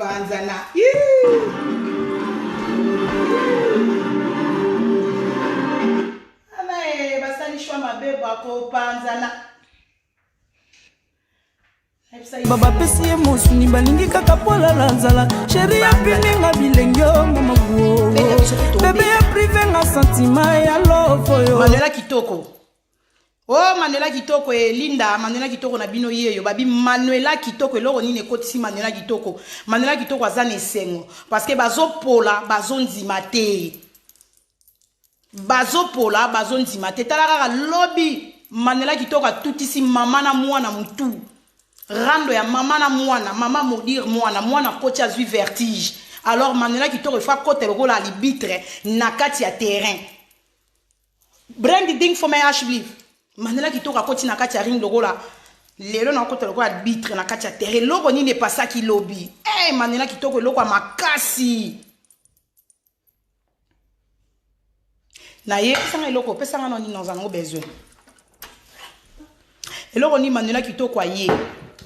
Bakopanzana. Ana e basali shwa mabe bakopanzana. Bapesi ye mosuni balingi kaka po alala nzala. Sheri apimi nga bilenge o mama buo. Bebe ya prive nga sentiment ya love oyo. Manuela kitoko. Oh Manuela kitoko e Linda, Manuela kitoko na bino yeyo. Babi Manuela kitoko eloko nini ekotisi Manuela kitoko. Manuela kitoko aza na esengo parce que bazopola bazondima te. Bazopola bazondima te. Tala kaka lobi Manuela kitoko atutisi mama na mwana mutu. Rando ya mama na mwana, mama maudire mwana, mwana koti azwi vertige. Alors Manuela kitoko il faut akota lokola arbitre na kati ya terrain. Breng die ding voor mij alsjeblieft. Mandela kitoko akoti na kati ya ring lokola lelo na okota lokola arbitre na kati ya terrain. Eloko nini epasaki lobi? Eh hey, Mandela kitoko eloko ya makasi. Na ye pesanga eloko, pesanga na nini naza nango besoin. Eloko nini Manuela kitoko aye.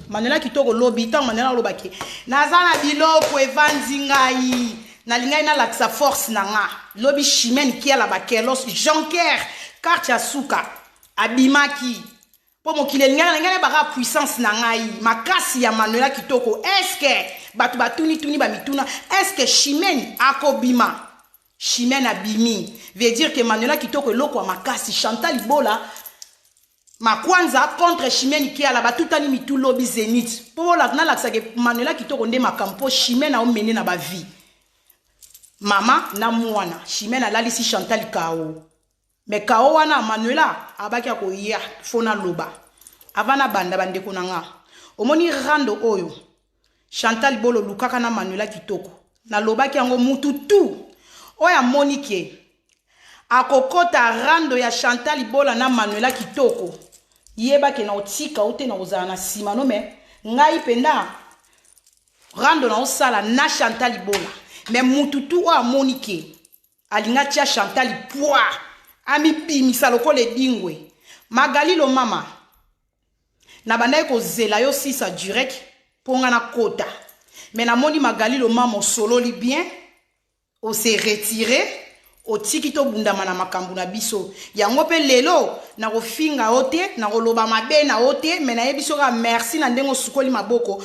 Manuela kitoko lobi ntango Manuela alobaki naza na biloko evandi ngai nalingai nalakisa force na nga lobi Chimène Kiala bakelos Jonker carte ya suka abimaki mpo mokili elingaki na ngai nayebaka puissance na ngai makasi ya Manuela kitoko. Eske bato batunituni bamituna eske Chimène akobima? Chimène abimi veut dire que Manuela kitoko eloko ya makasi. Chantal Ibola Makwanza contre Chimène Kiala batutani mitu lobi Zenith po nalakisa ke Manuela kitoko nde makambo po Chimène aomene na ba vie mama na mwana. Chimène alalisi Chantal KO mais KO wana Manuela abaki akoya fo naloba avant nabanda bandeko na nga omoni rando oyo Chantal Bolo lukaka na Manuela kitoko nalobaki yango mutu tu oyo amoni ke akokota rando ya Chantal Bola na Manuela kitoko yebake na otika ote na kozala na sima no me ngai penda rando na osala na Chantal Bola mais mutu tu oyo amoni ke alinga tia Chantal poids amibimisa lokola edingwe. Magali Lomama na bandaki kozela yo sisa direct mpo nga nakota mais namoni Magali Lomama osololi bien, ose retire, otiki tobundama na makambo na biso yango mpe lelo nakofinga yo te, nakoloba mabe na yo te, mais nayebi soki merci na ndenge osukoli maboko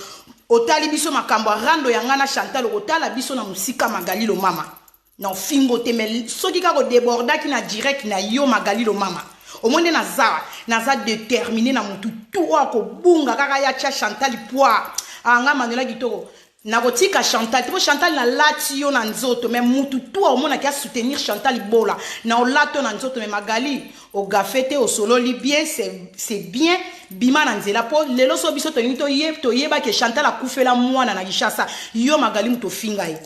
otali biso makambo ya rando ya nga na Chantal okotala biso na mosika Magali Lomama na ofingo te mais soki kaka odebordaki na direct na yo Magali Lomama omoni nde naza naza déterminé na mutu tu oyo akobunga kaka ya tia Chantal poids anga Manuela kitoko nakotika Chantal te po Chantal nalati yo na nzoto mais mutu tu omonaki a soutenir Chantal Bola na olato na nzoto mais Magali ogafe te osololi bien c'est bien bima na nzela po lelo so biso tolingi toyeba ke Chantal akufela mwana na Kinshasa yo Magali mutu ofinga ye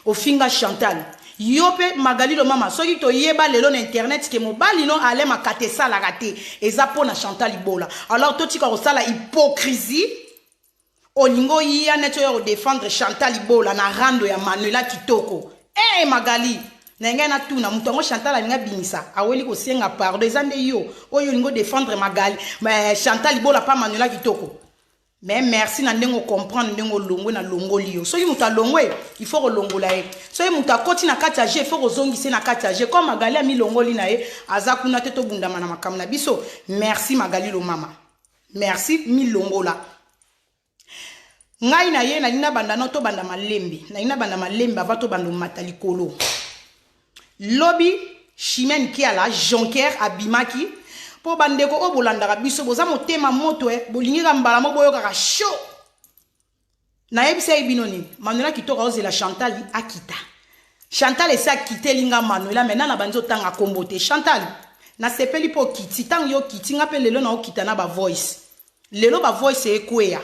ofinga Chantal yo pe Magali Lomama soki toyeba lelo na internet ke mobali no Alain Makata esalaka te eza po na Chantal Bola alors totika kosala hypocrisie olingo ya neti oyo kodefendre Chantal Bola na rando ya Manuela kitoko eh Magali na ngai natuna moto yango Chantal alinga bimisa aweli kosenga pardon eza nde yo oyo olingo défendre Magali mais Chantal Bola pa Manuela kitoko mais merci na ndenge comprendre ndenge olongwe na longoli yo soki moto alongwe il faut kolongola ye soki moto akoti na kati ya jeu il faut kozongisa na kati ya jeu comme Magali amilongoli na ye aza kuna te tobundama na makambo na biso merci Magali Lomama merci milongola ngai na ye nalingi nabanda no tobanda malembe nalingi nabanda malembe avant tobanda omata likolo lobi Chimène Kiala Jonker abimaki po bandeko oyo bolandaka biso boza motema moto bolingi ka mbala mo boyokaka chaud nayebisa ye bino nini Manuela kitoko aozela Chantal akita Chantal esi akiteli nga Manuela maintenant na bandi otanga kombo te Chantal nasepeli mpo okiti ntango yo okiti nga mpe lelo na okita na ba voice lelo ba voice ekweya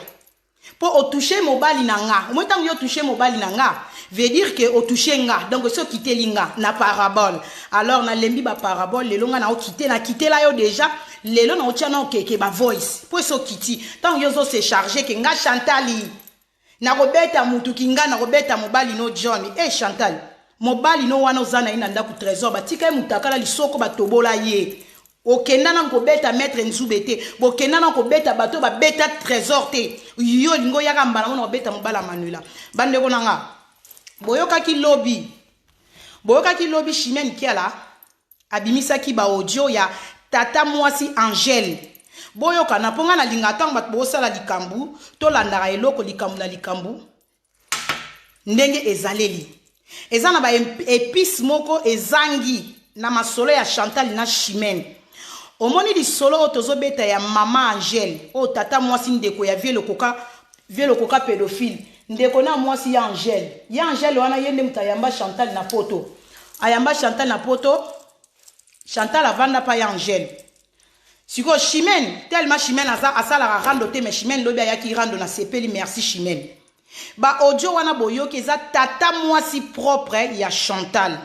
po otouche mobali na nga omoi ntango yo otouche mobali na nga veut dire que otouche nga donc esi okiteli nga na parabole alors nalembi ba parabole lelo nga na okite na kitela yo déjà lelo na otia na okeke ba voice po esi okiti ntango yo ozo se charge ke nga Chantali nakobeta mutu kinga nakobeta mobali no John e Chantal mobali no wana oza na ye na ndako trésor batika ye mutakala lisoko batobola ye. Okenda nanu kobeta maître Nzube te, bokenda nanu kobeta bato babeta trésor te. Yo olingi oyaka mbala mona kobeta mobali ya Manuela. Bandeko na nga, boyokaki lobi, boyokaki lobi Chimène Kiala abimisaki ba audio ya tata mwasi Angèle. Boyokana mpo nga nalinga ntango bato bosala likambo, tolandaka eloko likambo na likambo ndenge ezaleli. Eza na ba epice moko ezangi na masolo ya Chantal na Chimène. Omoni lisolo oyo tozobeta ya mama Angèle, oyo tata mwasi ndeko ya vieux Lokoka, vieux Lokoka pédophile, ndeko na mwasi ya Angèle. Ya Angèle wana ye nde moto ayamba Chantal na poto. Ayamba Chantal na poto, Chantal avanda pa ya Angèle. Sikoyo Chimène, tellement Chimène aza asalaka rando te, mais Chimène lobi ayaki rando na sepeli, merci Chimène. Ba audio wana boyoki eza tata mwasi propre ya Chantal.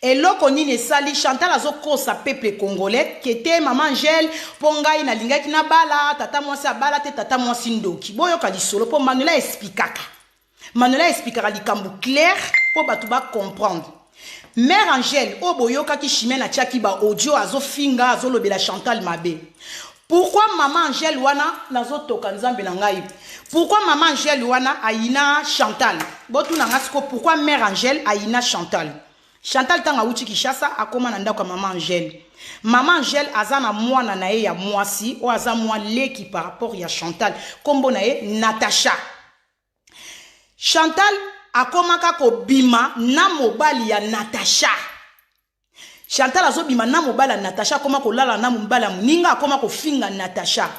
Eloko nini esali Chantal azokosa peuple congolais ke te mama Angèle mpo ngai nalingaki nabala tata mwasi abala te, tata mwasi ndoki. Boyoka lisolo mpo Manuela explikaka. Manuela explikaka likambo clair mpo bato ba comprendre. Mère Angèle oyo boyokaki Chimène atiaki ba audio azofinga azolobela Chantal mabe. Pourquoi maman Angèle wana nazotoka nzambe na ngai? Pourquoi maman Angèle wana ayina Chantal? Botuna nga siko pourquoi mère Angèle ayina Chantal? Chantal tanga awuti Kinshasa akoma na ndako ya maman Angèle. Maman Angèle aza na mwana na ye ya mwasi oyo aza mwa leki par rapport ya Chantal. Kombo na ye Natacha. Chantal akomaka kobima na mobali ya Natacha. Chantal azobima na mobali ya Natacha, akoma kolala na mobali ya moninga, akoma kofinga Natacha.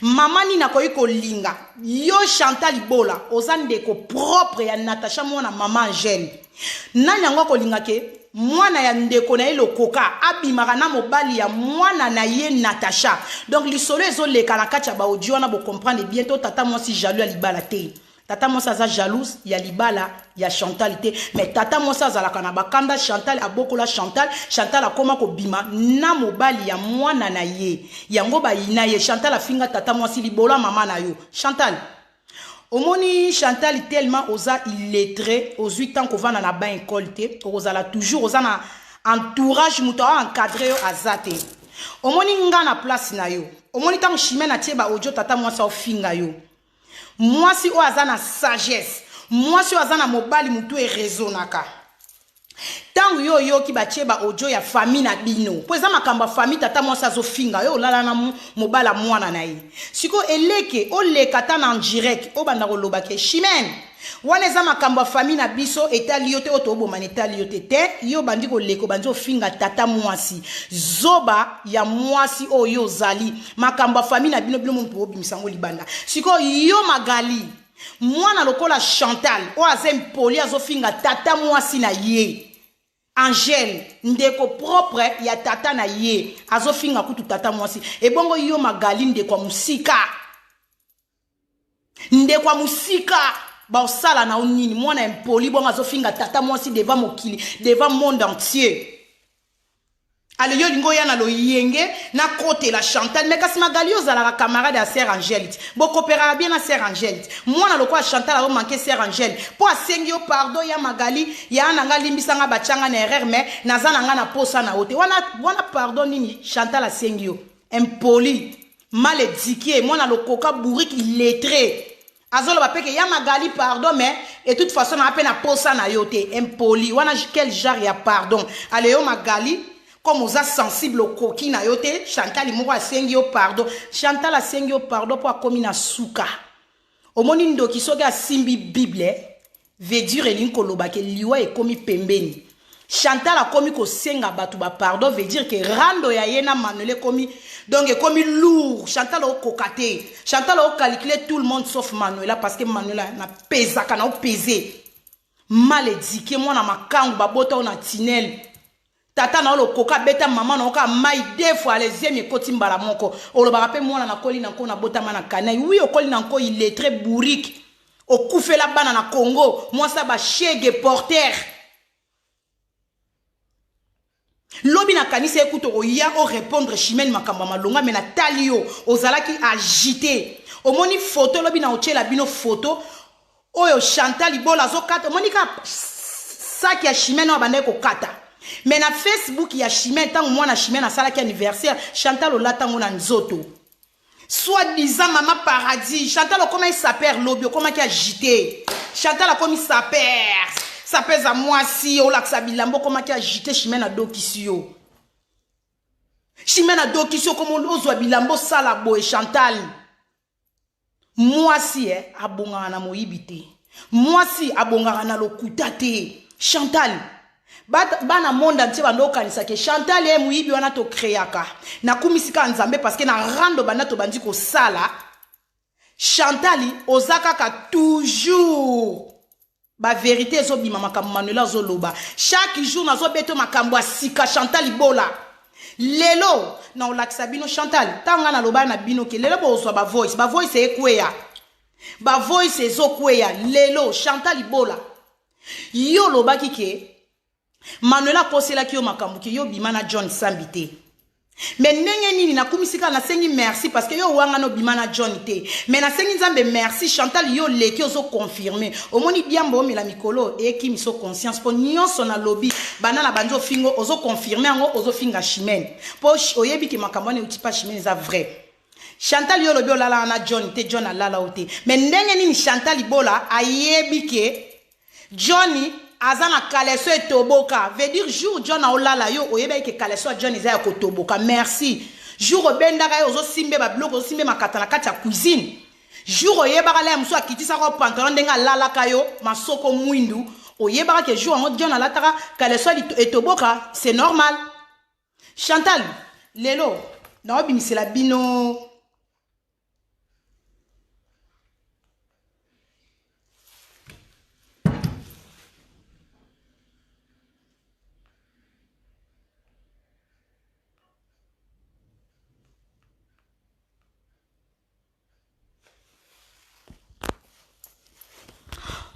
Mama nini akoki kolinga yo Chantal Ibola, oza ndeko propre ya Natacha mwana mama Angèle. Nani yango akolinga ke mwana ya ndeko na ye Lokoka abimaka na mobali ya mwana na ye Natacha? Donc lisolo ezoleka na kati ya ba audio wana, bo comprendre bien to tata mwasi jaloux ya libala te. Tata mwasi aza jalouse ya libala ya Chantal te, mais tata mwasi azalaka na bakanda. Chantal abokola Chantal, Chantal akoma kobima na mobali ya mwana na ye, yango bayina ye. Chantal afinga tata mwasi libola mama na yo. Chantal, omoni Chantal tellement oza illettré, ozwi temps kovanda na ba école te, okozala toujours oza na entourage moto a encadré yo aza te. Omoni nga na place na yo, omoni ntango Chimène atie ba audio tata mwasi aofinga yo. Mwasi oyo aza na sagesse, mwasi oyo aza na mobali mutu eraisonnaka. Ntango yo oyoki batie ba audio ya famille na bino, mpo eza makambo ya famille, tata mwasi azofinga yo olala na mobali ya mwana na ye. Sikoyo eleke oleka ata na direct obanda koloba ke Chimène wana eza makambo ya famille na biso, etali yo te, oyo tobomana etali yo te. Te, yo obandi koleka, obandi ofinga tata mwasi, zoba ya mwasi oyo ozali. Makambo ya famille na bino, bino moto obimisa yango libanda. Sikoyo yo Magali, mwana lokola Chantal oyo aza impoli, azofinga tata mwasi na ye Angèle, ndeko propre ya tata na ye, azofinga kutu tata mwasi. Ebongo yo Magali, ndeko ya mosika, ndeko ya mosika, baosala na yo nini? Mwana impoli bongo azofinga tata mwasi devant mokili, devant monde entier. Ale yo olingi oya na loyenge nakotela Chantal, mais kasi Magali yo ozalaka camarade ya sœur Angèle ti, bokoperaka bien na sœur Angèle ti. Mwana lokola Chantal azo manquer sœur Angèle mpo asengi yo pardon ya Magali, ya na nga limbisa nga batianga na erreur, mais naza na nga na posa na yo te. Wana, wana pardon nini Chantal asengi yo? Impoli, mal éduqué, mwana lokoka bourrique illettré. Azoloba pe ke ya Magali pardon, mais et toute façon na pe na posa na yo te. Impoli wana, quel genre ya pardon? Ale yo Magali, comme oza sensible okoki na yo te, Chantal moko asengi yo pardon. Chantal asengi yo pardon po akomi na suka. Omoni ndoki soki asimbi Bible, veut dire elingi koloba ke liwa ekomi pembeni. Chantal akomi kosenga bato ba pardon, veut dire ke rando ya ye na Manuel ekomi, donc ekomi lourd. Chantal okoka te. Chantal ocalculer tout le monde sauf Manuela, parce que Manuela na pesaka na opese. Mal éduqué, mwana makangu babota na tinel. Tata na lokoka beta mama na oka mai deux fois les yemi ekoti mbala moko. Olobaka pe mwana na koli na nko na botama na kanai. Oui, okoli na nko illettré bourrique. Okufela bana na Congo, mwasa ba shege porter. Lobi na kanisa ekuto oya o répondre Chimène makambo malonga, mais na tali yo ozalaki agité. Omoni photo lobi na otiela bino photo oyo Chantal Ibola azokata, omoni ka saki ya Chimène oyo abandaki kokata. Mais na Facebook ya Chimène, ntango mwana Chimène asalaki anniversaire, Chantal olata yango na nzoto. Soit disant mama paradis, Chantal okomaki saper lobi, okomaki agité. Chantal akomi saper. Saper za mwasi, olakisa bilamba okomaki agité, Chimène adokisi yo. Chimène adokisi yo komo ozwa bilamba osala boye Chantal. Mwasi eh, abongaka na moyibi te. Mwasi abongaka na lokuta te. Chantal bana monde entier bando okanisa ke Chantal ye moyibi wana to créaka. Nakumisi kaka Nzambe parce que na rando banda tobandi kosala. Chantal oza kaka toujours ba verite ezobima makambo Manuela azoloba chaque jour nazobeto makambo ya sika Chantal Ibola lelo na olakisa bino Chantal ntango ngai naloba na bino ke lelo bozwa ba voice ba voice ekweya ba voice ezokweya lelo Chantal Ibola yo olobaki ke Manuela akoselaki yo makambo ke yo bima na John Sambi te. Mais ndenge nini nakumisi kaka nasengi merci parce que yo owangana obima na John te. Mais nasengi Nzambe merci Chantal yo leki ozo confirmer. Omoni diamba omela mikolo ekimiso conscience po nyonso nalobi banda na bandi ofingo ozo confirmer yango ozo finga Chimène. Po oyebi ke makambo wana euti pa Chimène eza vrai. Chantal yo olobi olalaka na John te John alala yo te. Mais ndenge nini Chantal Ibola ayebi ke Johnny aza na caleçon etoboka veut dire jour John aolala yo oyebaki ke caleçon ya John eza ya kotoboka merci jour obendaka ye ozosimbe ba biloko ozosimbe makata na kati ya cuisine jour oyebaka la ya mosusu akitisaka yo pantalon ndenge alalaka yo masoko mwindu oyebaka ke jour yango John alataka caleçon etoboka c'est normal Chantal lelo naobimisela bino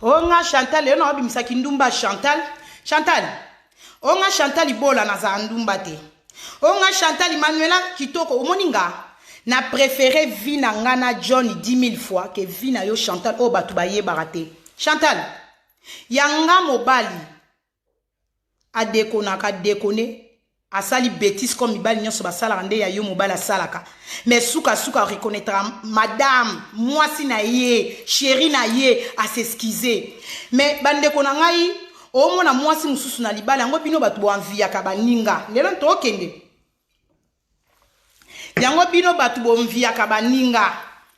onga Chantal yo na obimisa kindumba Chantal Chantal onga Chantal ibola nazala ndumba te onga Chantal Manuela kitoko omoni nga na préféré vie na nga na John 10 000 fois que vie na yo Chantal oyo bato bayebaka te Chantal ya nga mobali adekonaka adekone asali betise comme mibali nyonso basalaka nde ya yo mobali asalaka mais suka suka reconnaîtra madame mwasi na ye chéri na ye as'excuse mais bandeko na ngai omona mwasi mosusu na libala yango bino bato boanviyaka baninga lelo tokende yango bino bato bomviaka baninga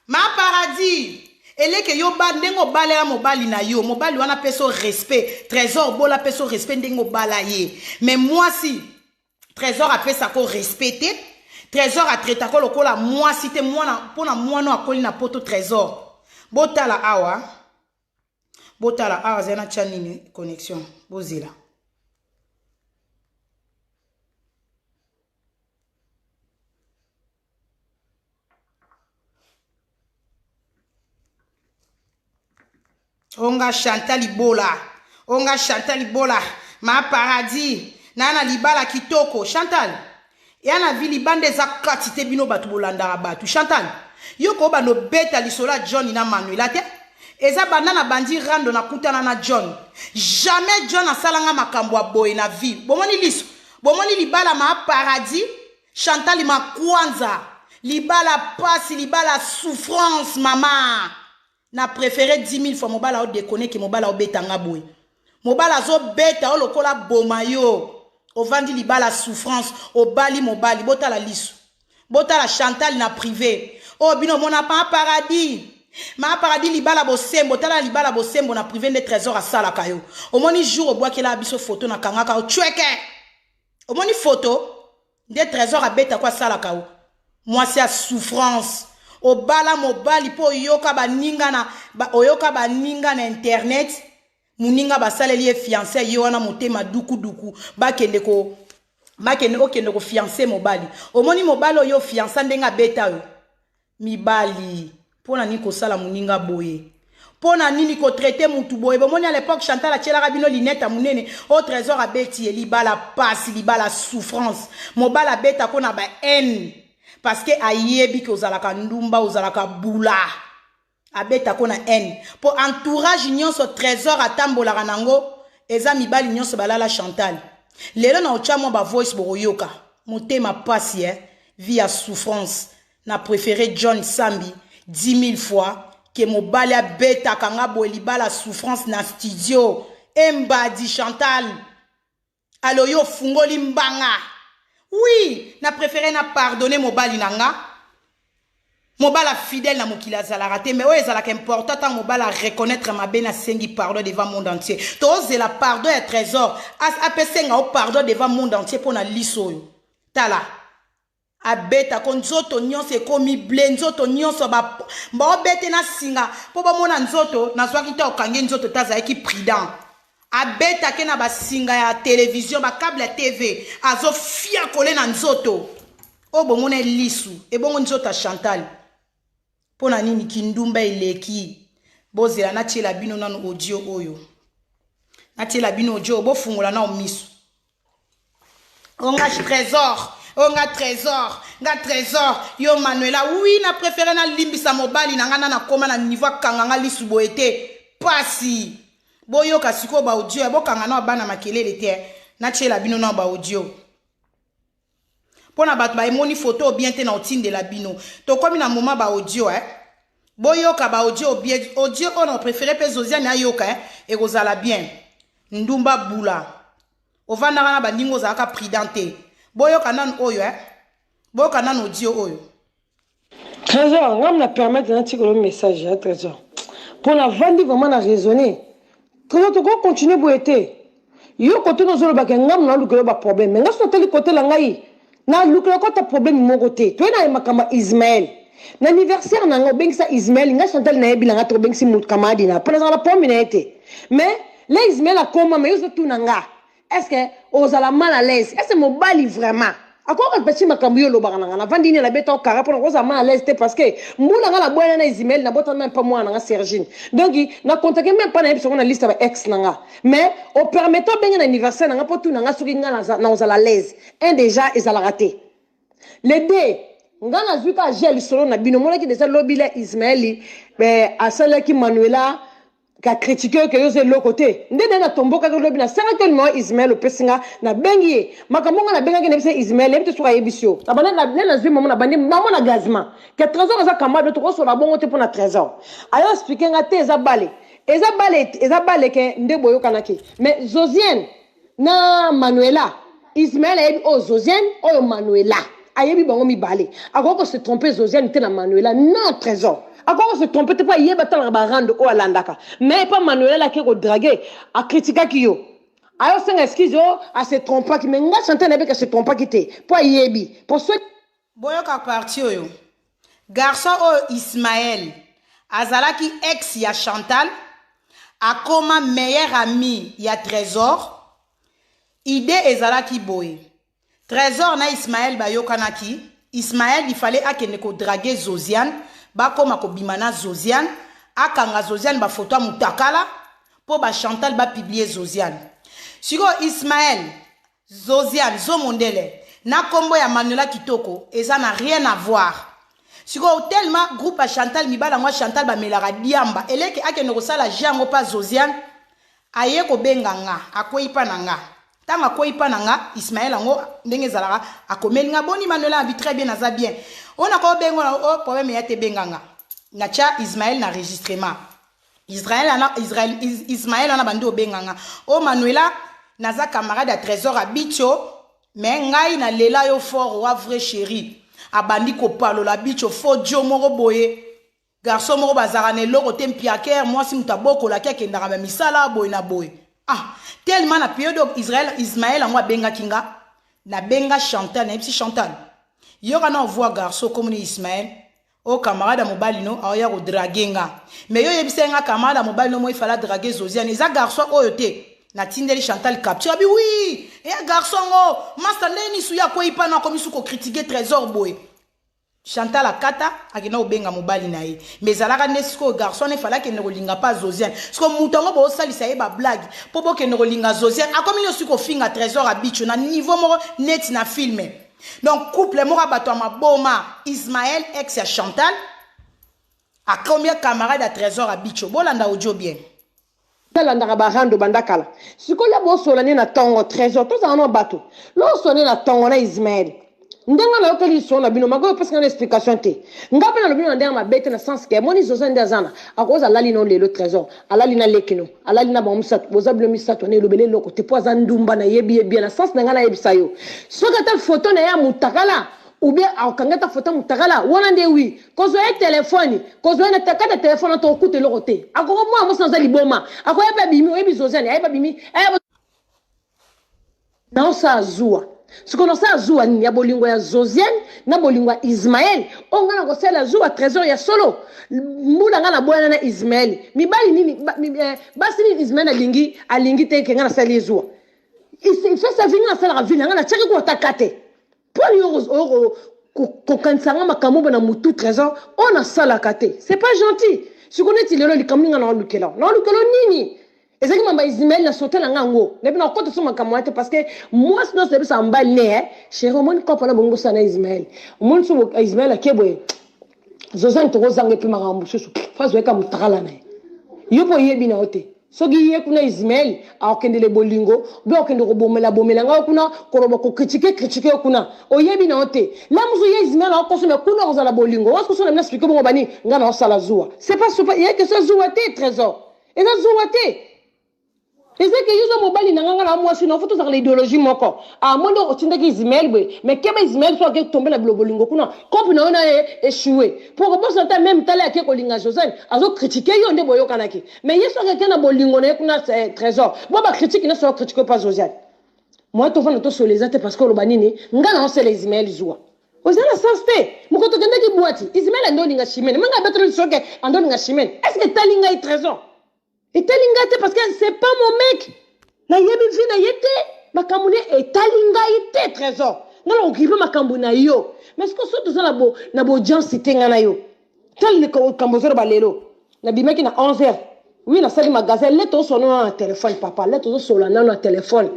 ma paradis eleke yo ba ndenge obalela mobali na yo mobali wana peso respect trésor bola peso respect ndenge obala ye mais mwasi trésor apesako respect te trésor atraitako lokola mwasi te mwana mpona mwana akoli na poto trésor botala awa botala awa zali natya nini connexion bozela Onga Chantal Ibola. Onga Chantal Ibola. Ma paradis. Na na libala kitoko. Chantal. Ya na vie libanda eza kati te bino batu bolandaka batu. Chantal. Yo ko bando beta lisolo ya John na Manuela te. Eza banda na bandi rando na kutana na John. Jamais John asalanga makambo ya boye na vie. Bomoni liso. Bomoni libala ma paradis. Chantal makwanza. Libala pasi, libala souffrance mama. Na préféré 10 000 fois mobala o déconner que mobala obeta nga boye. Mobala azobeta o lokola boma yo. Ovandi libala souffrance, obali mobali, botala lisu. Botala Chantal na privé. Oh bino mona pa paradis. Ma paradis libala bosembo, tala libala bosembo na privé nde trésor asalaka yo. Omoni jour obwakela biso photo na kangaka o tchweke. Omoni photo nde trésor abeta ko asalaka yo. Mwasi ya souffrance. Obala mobali po oyoka baninga na ba, oyoka baninga na internet muninga basaleli ye fiancé ye wana motema duku duku bakende ko bakende okende ko fiancé mobali omoni mobali oyo fiança ndenge abeta yo mibali mpo na nini kosala moninga boye mpo na nini kotraite mutu boye bomoni à l'époque Chantal atielaka bino linete ya monene o trésor abeti ye libala pasi libala souffrance mobali abetako na ba haine parce que ayebi ke ozalaka ndumba ozalaka bula abetako na haine po entourage nyonso trésor atambolaka nango eza mibali nyonso balala Chantal. Lelo na otya mwa bavoice bokoyoka motema pasi eh? Vie ya souffrance. Na préféré John Sambi 10 000 fois ke mobali abetaka nga boye libala souffrance na studio. Embadi Chantal, alo yo ofungoli mbanga. Oui, na préféré na pardonner mobali na nga. Mobali fidèle na mokili azalaka te, mais oyo ezalaka important, ntango mobali areconnaître mabe, nasengi pardon devant monde entier. Tozela pardon ya Trésor, apesenga o pardon devant monde entier mpo na liso oyo. Tala, abetako nzoto nyonso ekomi ble, nzoto nyonso baobete na singa mpo bamona nzoto. Nazwaki te okangi nzoto te, azalaki prudent. Abetake na basinga ya télévision, bacable ya TV, azofia kole na nzoto oyo bomona lisu. Ebongo nzoto ya Chantal mpo na nini? Kindumba eleki. Bozela, natiela bino nano audio oyo, natiela bino audio, bofungola nao miso. Onga Trésor, onga Trésor, nga Trésor, yo Manuela. Oui, na préféré nalimbisa mobali na nga na nakóma na niveau akanga nga lisu boye te. Pasi. Boyoka sikoyo baaudio ya bokanga nao bana makelele te. Natiela bino nao baaudio mpo na bato baemoni foto bien te. Na otindela bino, tokomi na moment baaudio eh? Boyoka baaudio bien. Audio oyo na préféré mpe Zoziane ayoka eh? Ekozala bien. Ndumba bula ovandaka na baninga, ozalaka prudent te. Boyoka nanu oyo eh? Boyoka nanu audio oyo. Trésor, nga na permettre natikolo message ya Trésor mpo navandi vraiment na raisonner. Trésor, tokocontinue boye te. Yo kote nozolobaka ngamu nalukela baproblème, mais nga so natali kotela ngai, nalukela kota problème moko te. Toye na makambo ya Ismael na anniversaire na nga, obengisa Ismael. Nga Chantal nayebi na nga te obengisi moto camarade na mpo nazala na problème na ye te. Mais le Ismael akoma, mais yo ozotuna nga: est ce que ozala mal à l'aise? Est ce que mobali vraiment akoka pesi makambo yo olobaka na nga? Navandi nini, nabeta okara mpona kozala mal à l'aise te, parce que mbula nga naboyana na Ismael, nabotana même pas mwana na nga Sergine. Donc nacontacte même pas, nayebi songo na liste ya ba ex na nga. Mais opermettre obenge na anniversaire na nga mpo tuna nga soki nga naozala à l'aise. Un, déjà ezalaka te. Le deux, nga nazwi ka je lisolo na bino, omonaki déjà lobi la Ismaeli asalaki Manuela ka critique oyo ke yo oza eloko te. Nde nde natombokaki lobi, nasengaki yo numéro Ismael, opesi nga. Nabengi ye, makambo nga nabengaki, nayebisa Ismael, yebi te soki ayebisi yo. Nde nazwi mamo, nabandi mamo na gazement ke Trésor aza camarade, tokosola bongo te. Mpo na Trésor ayo explique nga te, eza bale, eza bale, eza bale ke nde boyokanaki. Mais Zosiane na Manuela, Ismael ayebi oyo Zosiane, oyo Manuela, ayebi bango mibale. Akoki kose trompe Zosiane te na Manuela? Non, Trésor akoki kose trompe te mpo ayeba, atalaka barande oyo alandaka. Mais epa Manuela alaki kodraguer, akritikaki yo, ayosenga excuse oyo ase trompaki. Mais nga Chantal nayebeki ase trompaki te mpo ayebi po soki Boyoka partie oyo. Garçon oyo Ismael azalaki ex ya Chantal, akoma meilleur ami ya Trésor. Idée ezalaki boye: Trésor na Ismael bayokanaki. Ismael, il fallait akende kodraguer Zoziane, bakoma kobima na Zoziane, akanga Zoziane bafoto ya mutakala mpo bachantal bapublier Zoziane. Sikoyo Ismael, Zoziane, zomondele na nkombo ya Manuela Kitoko eza na rien à voir. Sikoyo tellement groupe ya Chantal, mibala yango ya Chantal bamelaka diamba, eleke akende kosala je yango mpa Zoziane, aye kobenga nga, akwei mpa na nga. Ntango akwei mpa na nga, Ismael yango ndenge ezalaka, akomeli nga: "Boni Manuela?" Abi: "Très bien, naza bien." Oyo nakobenga o problème ya te, benga nga. Natya Ismael na enregistrement. Israel ana Israel, Ismael wana bandi obenga nga: "O Manuela, naza camarade ya Trésor Abicho, mais ngai nalela yo fort, owa vrai chéri." Abandi kopalola Bicho fo dio moko boye, garçon moko bazalaka na eloko te, mpiaker, mwasi moto abokolaki, akendaka bamisala boye na boye. Ah, tellement na période oyo Israel, Ismael yango abengaki nga, nabenga Chantal, nayebisi Chantal: "Yoka na ovoi garçon komoni Ismael oyo, camarade ya mobali no, aoya kodraguer nga. Mais yo oyebisa nga camarade ya mobali no mo ifala draguer Zoziane, eza garçon oyo te?" Natindeli Chantal capture. Abi: "Oui, eya garçon ngo master." Ndenge nisu ye akwei mpano, akomi su kocritiquer Trésor boye. Chantal akata, akenda kobenga mobali na ye. Mais ezalaka nde sikoyo garçon wana efale akende kolinga mpa Zoziane. Sikoyo moto yango boosalisa ye bablague mpo bokende kolinga Zoziane, akomi nyonso kofinga Trésor Abicho na niveau moko neti na film. Donc couple moko ya bato ya maboma. Ismael, ex ya Chantal, akomi camarade ya Trésor Abicho. Bolanda audio bien. Alandaka ba rando banda kala. Sikoyo la bosola nde na tongo Tresor tozala no bato. Loso nde na tongo na Ismaël. Ndenge nayokeli lisolo na bino magoyo opesi nga na explication te. Nga pe nalobi na ndenge mabe te na sens ke moni Zozo nde aza na akoza alali no lelo Tresor alali na leki no alali na bango misato boza bino misato wana elobeli eloko te po aza ndumba nayebi ye bien na sens na nga nayebisa yo soki ata photo na ye ya mutakala ou bien akokanga ata photo ya mutakala wana nde oui kozwa ye telefone kozwa ye na kati ya telefone wana tokokuta eloko te akoko mwana mwasi naza liboma akoya mpe abimi oyebi zoziane ayebi abimi naosala zuwa sikoyo nasala zuwa nini ya bolingo ya zoziane na bolingo ya ismael oyo ngai nakosala zuwa trésor ya solo mbula ngai naboyana na ismael mibali nini eh, basi nini ismael alingi alingi te ke ngai nasali ye zuwa ifesa vi ngai nasalaka vi na ngai natiaki kuata kate Mpo nini oyo kokanisa nga makambo oyo na mutu trésor oyo nasalaka te c'est pas gentil sikoyo neti lelo likambo nini nga naolukela naolukela nini ezalaki mamba ismael na sote na nga yango nayebi nakota so makambo wana te parce que mwasi nyonso nayebisaka mobali ne eh, chéri omoni kopo na bongi bosala na ismael omoni so ismael ake boye zozangi tokozanga epe makambo mosusu fo azwaka motakala na ye yo mpo oyebi na yo te soki ye kuna ismael akokendele bolingo obe akokende kobomela bomela ngai kuna koloba kokritike kritike yo kuna oyebi na yo te la mosusu ye ismael akokoso me kuna akozala bolingo wakoso na bino explike bongo bani ngai naosala zuwa c'est pas super ye question zuwa te trésor eza zuwa te Eza ke yo oza mobali na nga nga na mwasi na fo tozalaka na ideologie moko. Ah moi nde otindaki Ismaël boye mais keba Ismaël so ake tomber na bolingo kuna cope na yo na ye echoue. Po kobosana ta meme tala ake kolinga Josiane azo critiquer yo nde boyokanaki mais ye soki ake na bolingo na ye kuna eh, Trésor bo ba critique nionso azo critiquer pa Josiane. Moi tovanda tosola eza te parce que oloba nini nga na osela Ismaël zuwa. Oza na sens te. Mokolo tokendaki boîte Ismaël ande olinga Chimène. Manga abeteli liso ke ande olinga Chimène. Est ce que etali ngai Trésor? Etali ngai te parce que c'est pas mon mec. Nayebi vie na ye te. Makambo ne etali ngai te Trésor. Nga na okipe makambo na yo. Mais sikoyo soki toza na bo na audience te nga na yo. Tala likambo ozoloba lelo. Nabimaki na 11 heures. Oui, nasali magasin. Le tozosola nano na telefone papa. Le tozosola nano na telefone.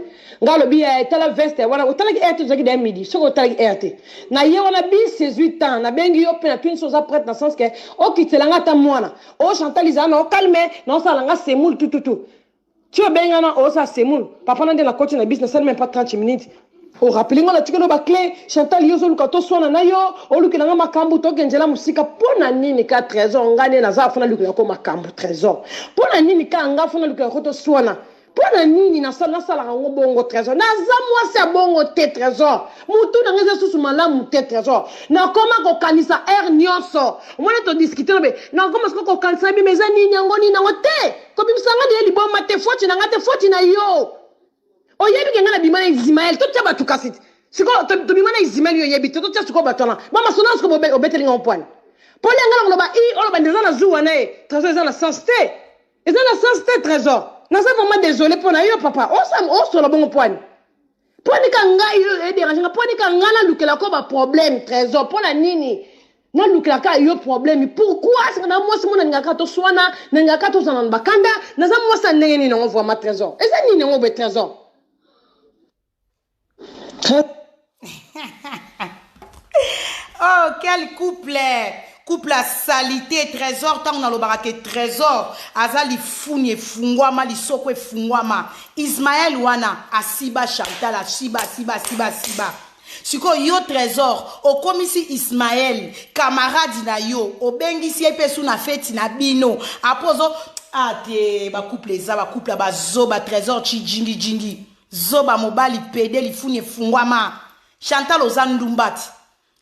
Nga alobi eh, tala veste wana otalaki heure te tozalaki deya midi soki otalaki heure te na ye wana bis ezwi temps nabengi yo mpe natuni so oza prête na sens ke okitela nga ata mwana Oh Chantal izala na calme na osala nga semoule tout tout tout. Tu obenga na osala semoule. Papa na nde na koti na bis na sali même pas 30 minutes. O rappeler nga na tikelo ba clé Chantal yo ozoluka toswana na yo olukela nga makambo toke nzela mosika mpo na nini ka trésor nga nde naza fona lukela ko makambo trésor mpo na nini ka nga fona lukela ko toswana Mpo na nini nasalaka yango bongo, Tresor? Naza mwasi ya bongo te, Tresor. Motu na ngai eza susu malamu te, Tresor. Nakoma kokanisa heure nyonso. Omoni todiskite na be, nakoma sikoyo kokanisa bima eza nini yango nini yango te. Kobimisa ngai deya liboma te, foti na ngai te, foti na yo. Oyebi ke ngai nabima na Ismaël, totia bato kasi. Sikoyo tobima na Ismaël yo oyebi te, totia sikoyo bato wana. Ba masolo na sikoyo obeteli ngai mpwani. Poli ngai nakoloba i oloba nde eza na zuwa na ye, Tresor eza na sens te. Eza na sens te Tresor. Naza vraiment désolé pona yo papa. Osa osola bongo poani. Poni ka ngai yo e déranger nga poni ka ngai na lukela ko ba problème Tresor pona nini? Na lukela ka yo problème. Pourquoi c'est na mwasi mona ngaka to swana, na ngaka to zana bakanda, naza mwasi ya ndenge nini ngo vraiment Tresor. Eza nini ngo be Tresor? Oh, quel couple! Couple ya salite, Trésor ntango nalobaka ke Trésor aza lifuni efungwama, lisoko efungwama. Ismaël wana asiba Chantal, asiba, asiba, asiba, asiba. Sikoyo yo Trésor okomisi Ismaël camarade na yo, obengisi ye mpe su na feti na bino. Apres ozo ah te ba couple eza ba couple ya bazoba Trésor chijingi jingi. Zoba mobali pede lifuni efungwama. Chantal oza ndumba ti.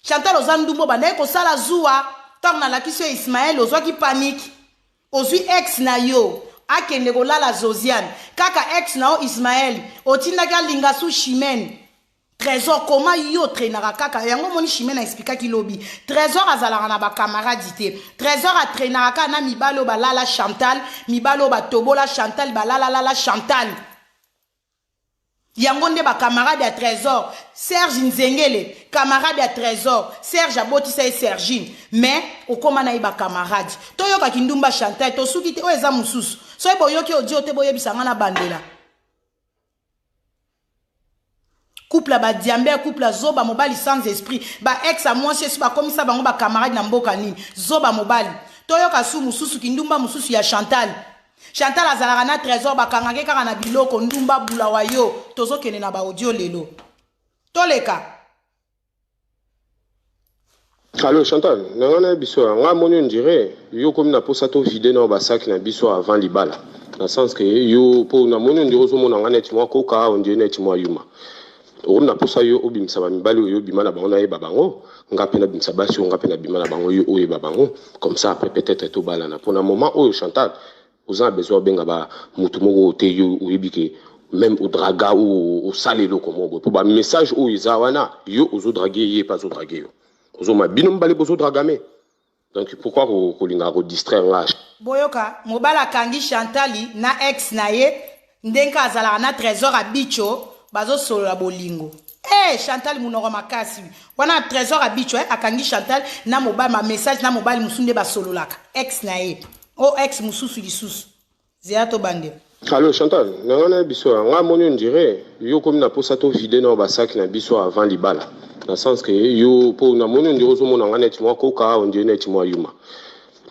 Chantal oza ndumba obandaki kosala zuwa ntango nalakisi yo Ismaël ozwaki panique. Ozwi ex na yo akende kolala Zosiane kaka ex na yo Ismaël otindaki alinga su Chimène. Trésor comment yo trainaka kaka yango omoni Chimène explikaki lobi Trésor azalaka na ba camarades te Trésor atrainaka kaka na mibali oyo balala Chantal mibali oyo batobola Chantal balalalala Chantal Yango nde ba camarade ya Tresor, Serge Nzengele camarade ya Tresor, Serge abotisa ye Sergine mais okoma na ye ba camarade. Toyoka kindumba Chantal tosuki te oyo eza mosusu. Soki boyoki audio te boyebisa nga na bandela. Couple ya ba diamber, couple ya zoba mobali sans esprit. Ba ex ya mwasi esi bakomisa bango ba camarade na mboka nini? Zoba mobali. Toyoka su mosusu kindumba mosusu ya Chantal. Chantal azalaka na Trésor, bakangake kaka na biloko ndumba bula wa yo. Tozokende na ba audio lelo. Toleka. Allo Chantal, na nga na biso nga moni on dirait yo komi na posa to vider na ba sac na biso avant libala. Na sens que yo po na moni on dirait ozomona nga neti mwa koka, on dirait neti mwa yuma. Okomi na posa yo obimisa ba mibali oyo obima na bango nayeba bango, nga pe nabimisa basi oyo nga pe nabima na bango yo oyeba bango, comme ça après peut-être tobalana. Po na moment oyo Chantal, oza na besoin obenga ba mutu moko oyo te yo oyebi ke même odraga ou osala eloko moko boye. Po ba message oyo eza wana, yo ozo draguer ye pe azo draguer yo. Ozomona bino mibale bozo dragame. Donc pourquoi kolingaka ko distraire nga? Boyoka, mobali akangi Chantali na ex na ye ndenge azalaka na Tresor Abicho bazosolola bolingo. Eh hey, Chantal munoko makasi wana Tresor Abicho eh, akangi Chantal na mobali ma message na mobali mosusu nde basololaka ex na ye o oh, ex mosusu lisusu zela tobandela. Allo Chantal, na nga na biso nga moni on dirait yo komi na posa to vider na ba sac na biso avant libala. Na sens que yo po na moni on dirait ozomona nga neti mwa koka, on dirait neti mwa yuma.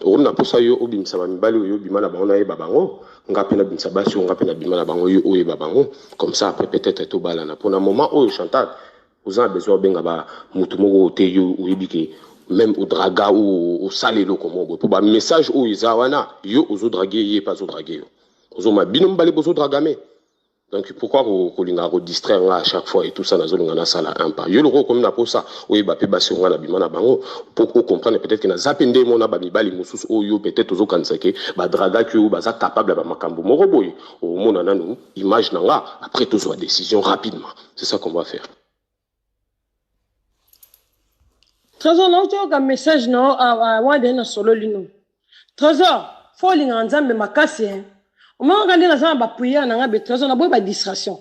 Okomi na posa yo obimisa ba mibali oyo obima na bango nayeba bango, nga pe nabimisa basi oyo nga pe nabima na bango yo oyeba bango, comme ça après peut-être tobalana. Po na moment oyo Chantal, oza na besoin obenga ba mutu moko oyo te yo oyebi ke même odraga ou osala eloko moko boye. Po ba message oyo eza wana, yo ozo draguer ye pe azo draguer yo. Ozomona bino mibale bozo dragame. Donc pourquoi kolingaka ko distraire nga à chaque fois et tout ça, nazolinga nasala un pas. Yo lokola okomi na posa oyeba pe basi oyo nga nabima na bango po o comprendre peut-être que naza pe nde mona ba mibali mosusu oyo peut-être ozokanisa ke ba dragaki oyo baza capable ya ba makambo moko boye. Omona nanu image na nga après tozwa décision rapidement. C'est ça qu'on va faire. Trésor nauti oyoka message na yo wana deja nasololi no. Trésor, fo olingaka Nzambe makasi hein. Omonaka nde naza na ba prière na nga be Trésor naboyi ba distraction.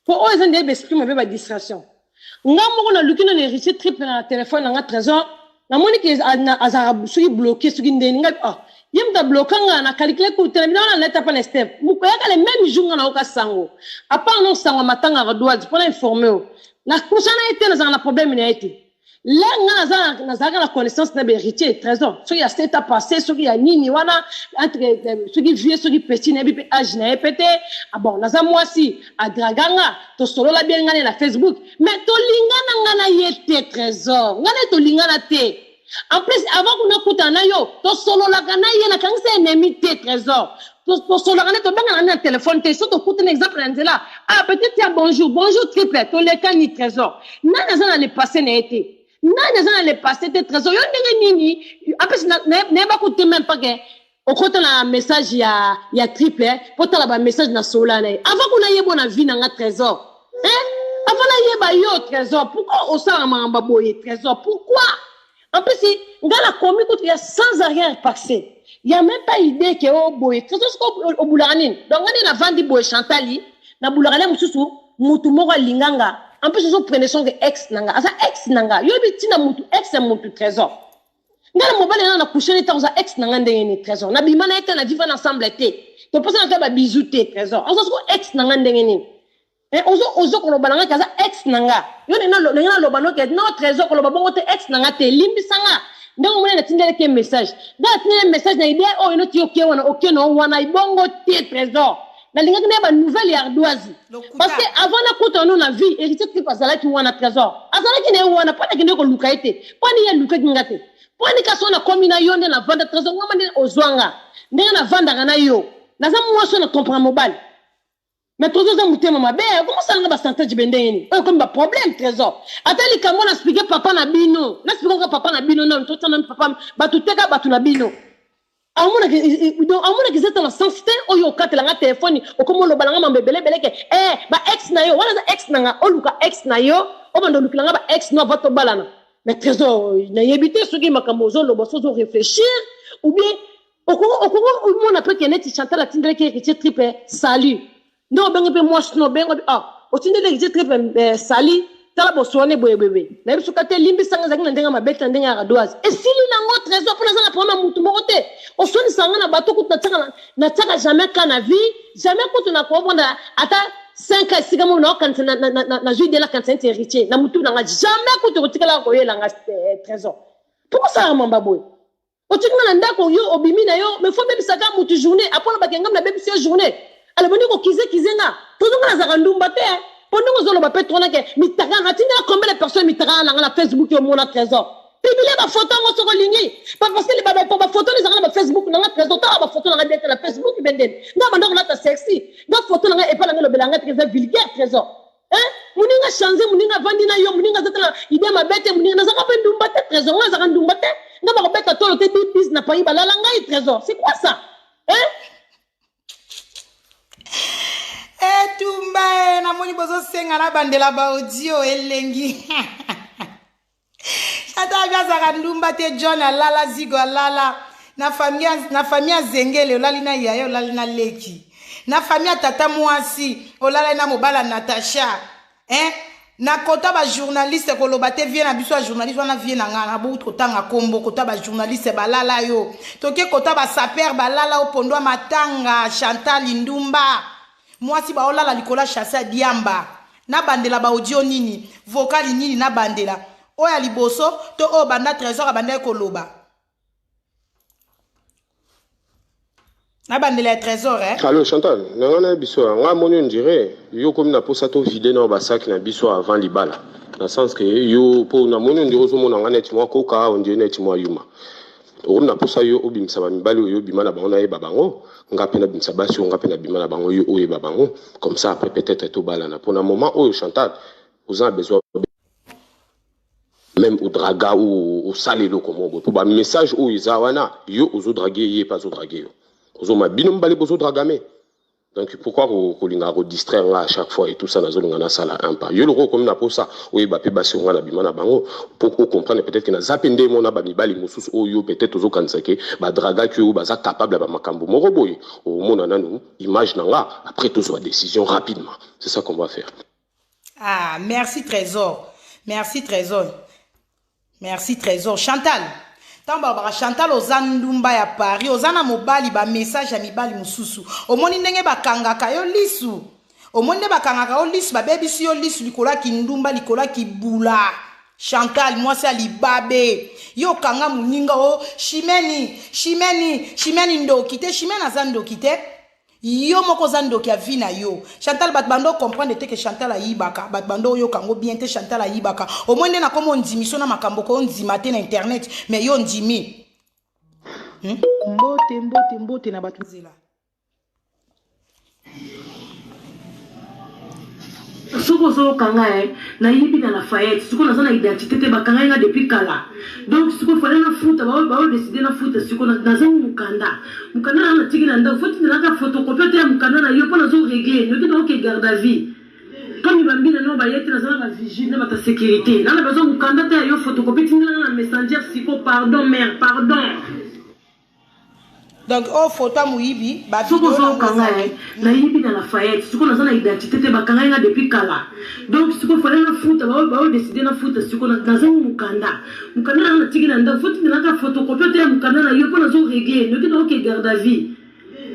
Po oyo eza nde ba esprit mabe ba distraction. Nga moko naluki nanu héritier triple na telefone na nga Trésor, namoni ke azalaka soki bloqué soki ndeni nga ah ye moto abloka nga na calcule kutu te na bino wana naleta mpa na step mokoyaka le même jour nga nayoka sango apart no sango ya matanga ya Rodoise mpo na informe yo nakusana ye te nazalaka na problème na ye te la nga naza nazalaka na connaissance na baheritier Trésor soki ya seta passé soki ya nini wana entre soki vieux soki petit nayebi mpe age na ye mpe te ah bon naza mwasi adraga nga tosolola bien nga ne na Facebook mais tolingana nga na ye te Trésor nga ne tolingana te. En plus avant kuna kutana na yo tosololaka na ye nakangisa ennemi te Trésor tosololaka nde tobengana na telefone te so tokutana exemple na nzela ah peut-être ya bonjour bonjour triple tolekani Trésor nani aza na le passé na ye te nani aza na le passé te Trésor yo ndenge nini en plus nayeba kutu te même pas ke okota na message ya ya triple po tala ba message na solola na ye avant kuna yebo na vie na nga Trésor hein avant nayeba yo Trésor pourquoi osalaka makambo ya boye Trésor pourquoi en plus nga nakomi kutu ya sans arrière passé ya même pas idée ke o boye Trésor soki obulaka nini donc nga nde navandi boye Chantali nabulaka nde mosusu mutu moko alinga nga en plus ozo prendre son ke ex na nga aza ex na nga yoyebi ntina mutu ex ya mutu Trésor nga na mobali na na couche ne ntango oza ex na nga ndenge nini Trésor nabima na ye te na vivre ensemble te topesa na te ba bisous te Trésor oza soko ex na nga ndenge nini eh, ozo ozo koloba na nga ke aza ex na nga yo ndenge naloba no ke non Trésor koloba bongo te ex na nga te limbisa nga ndenge omoni natindelaki ye message nga natindeli message na idee oyo noti oke wana oke na wana ebongo te Trésor nalingaki nayeba nouvelle ya Ardoise parce que avant nakutana no na vie héritier trip azalaki wana Trésor azalaki na ye wana mpo nakende koluka ye te mpo ani ye alukaki nga te mpo ani kasi oyo nakomi na yo nde navanda Trésor ngama nde ozwa nga ndenge navandaka na yo naza mwasi oyo na comprendre mobali mais Trésor oza motema mabe okomosala nga basantage be ndenge nini oyo ekomi baproblème Trésor ata likambo na explike papa na bino na explike kaka papa na bino nanu totana papa bato teka bato na bino amonaka donc amonaka eza ta na sens te oyo okatela nga telefone okoma oloba na nga mambo ebele ebele ke eh ba ex na yo wana eza ex na nga oluka ex na yo obanda olukela nga ba ex no avant tobalana mais Trésor nayebi te soki makambo ozoloba so ozo réfléchir ou bien okoki omona mpe ke neti Chantal atindelaki héritier triple salut nde obengi mpe mwasi no obengi ah otindeli héritier triple eh, sali tala boswane boye boye boye nayebi soki ate limbisa nga ezalaki na ndenge mabe te na ndenge ya radoise esili nango Trésor mpo naza na problème ya mutu moko te oswanisa nga na bato kutu natiaka natiaka jamais ka na vie jamais kutu nakovanda ata 5 ans esika moko naokanisa nazwi idée nakanisa neti héritier na mutu na nga jamais kutu kotikalaka koyela nga Trésor mpo kosalaka mamba boye. Otiki nga na ndako yo obimi na yo mais faut obebisa ka mutu journée après oloba ke nga nabebisi yo journée alors boni ko kize kize nga tozo nga nazalaka ndumba te hein po ndenge ozoloba pe trop na ke mitaka nga tindela combien de personnes mitaka na nga na Facebook yo omona trésor publie ba photo yango soki olingi pa parce que ba ba photo ezalaka na ba Facebook na nga trésor tala ba photo na nga bien te na Facebook bendele nga banda kolata sexy nga photo na nga epa na nga elobela nga te eza vulgaire trésor Hein? Muninga change, muninga avandi na yo, muninga aza tala idée mabe te, muninga nazaka pe ndumba te trésor, nga nazaka ndumba te. Nga bakobeta tolo te bi bis na Paris balala ngai trésor. C'est quoi ça? Hein? Etumba e namoni bozosenga nabandela baaudio elengi. Ata abi azalaka ndumba te John alala zigo alala na famille na famille ya zengele olali na yaya olali na leki na famille ya tata mwasi olalaki na mobala Natacha hein na kota ba journaliste koloba te vie na biso ya journaliste wana vie na ngai naboki kotanga kombo kota ba journaliste balala yo toke kota ba saper balala yo pondwa matanga Chantal Ndumba Mwasi baolala likolo ya chasse ya diamba. Nabandela ba audio nini? Vocal nini nabandela? Oyo ya liboso to oyo banda Tresor abandaki koloba? Nabandela ya Tresor eh? Allo Chantal, na nga na biso nga moni on dirait yo komi na posa to vider na ba sac na biso avant libala. Na sens que yo po na moni on dirait ozomona nga neti mwa koka, on dirait neti mwa yuma. Okomi na posa yo obimisa ba mibali oyo obima na bango nayeba bango, nga pe nabimisa basi oyo nga pe nabima na bango yo oyeba bango, comme ça après peut-etre tobalana. Pona moment oyo Chantal oza na besoin meme o draga ou osala eloko moko boye po ba message oyo eza wana yo ozo drague ye pe azo drague yo, ozomona bino mibale bozo dragame. Donc pourquoi kolingaka ko distraire nga à chaque fois et tout ça nazolinga nasala un pas yo lokola okomi na posa oyeba pe basi oyo nga nabima na bango po o comprendre peut-être que naza pe nde mona ba mibali mosusu oyo peut-être ozokanisa ke ba dragaki yo baza capable ya ba makambo moko boye omona nanu image na nga après tozwa décision rapidement c'est ça qu'on va faire. Ah merci Trésor merci Trésor Merci Trésor. Chantal, ntango balobaka Chantal oza ndumba ya Paris, oza na mobali ba message ya mibali mosusu. Omoni ndenge bakangaka yo lisu. Omoni nde bakangaka yo lisu, babebisi yo lisu likolo ya kindumba, likolo ya kibula. Chantal mwasi ya libabe. Yo okanga moninga o Chimeni, Chimeni, Chimeni ndoki te, Chimeni aza ndoki te. Yo moko oza ndoki ya vie na yo. Chantal bato bando comprendre te que Chantal ayibaka. Bato bando oyoka ngo bien te Chantal ayibaka. Au moins nde nakoma ondimiso na makambo ko ondima te na internet mais yo ondimi. Hmm? Mbote mbote mbote na bato nzela. Soki ozoyoka nga eh, nayibi na Lafayette, sikoyo naza na identité te, bakangaki nga depuis kala. Donc sikoyo fallait nafuta, bao bao decide nafuta sikoyo nazangi mukanda. Mukanda na nga natiki na ndako, faut tindela nga photocopie ata ya mukanda na yo po nazo regler, noki nakoke garde à vue. Comme ba mbila nao baye te, naza na ba vigile na bato ya securite. Naza na besoin mukanda ata ya yo photocopie, tindela nga na messenger sikoyo, pardon mère, pardon. Donc oyo photo ya moyibi ba Soki video nango ozoyoka nga ezali. eh, nayibi na Lafayette, sikoyo naza na identité te, bakangaki nga depuis kala. Donc sikoyo fallait nafuta, bao bao decide nafuta sikoyo nazangi mukanda. Mukanda na nga natiki na ndako, faut tindela nga photocopie ata ya mukanda na yo po nazo regler, noki nakoke garde à vue.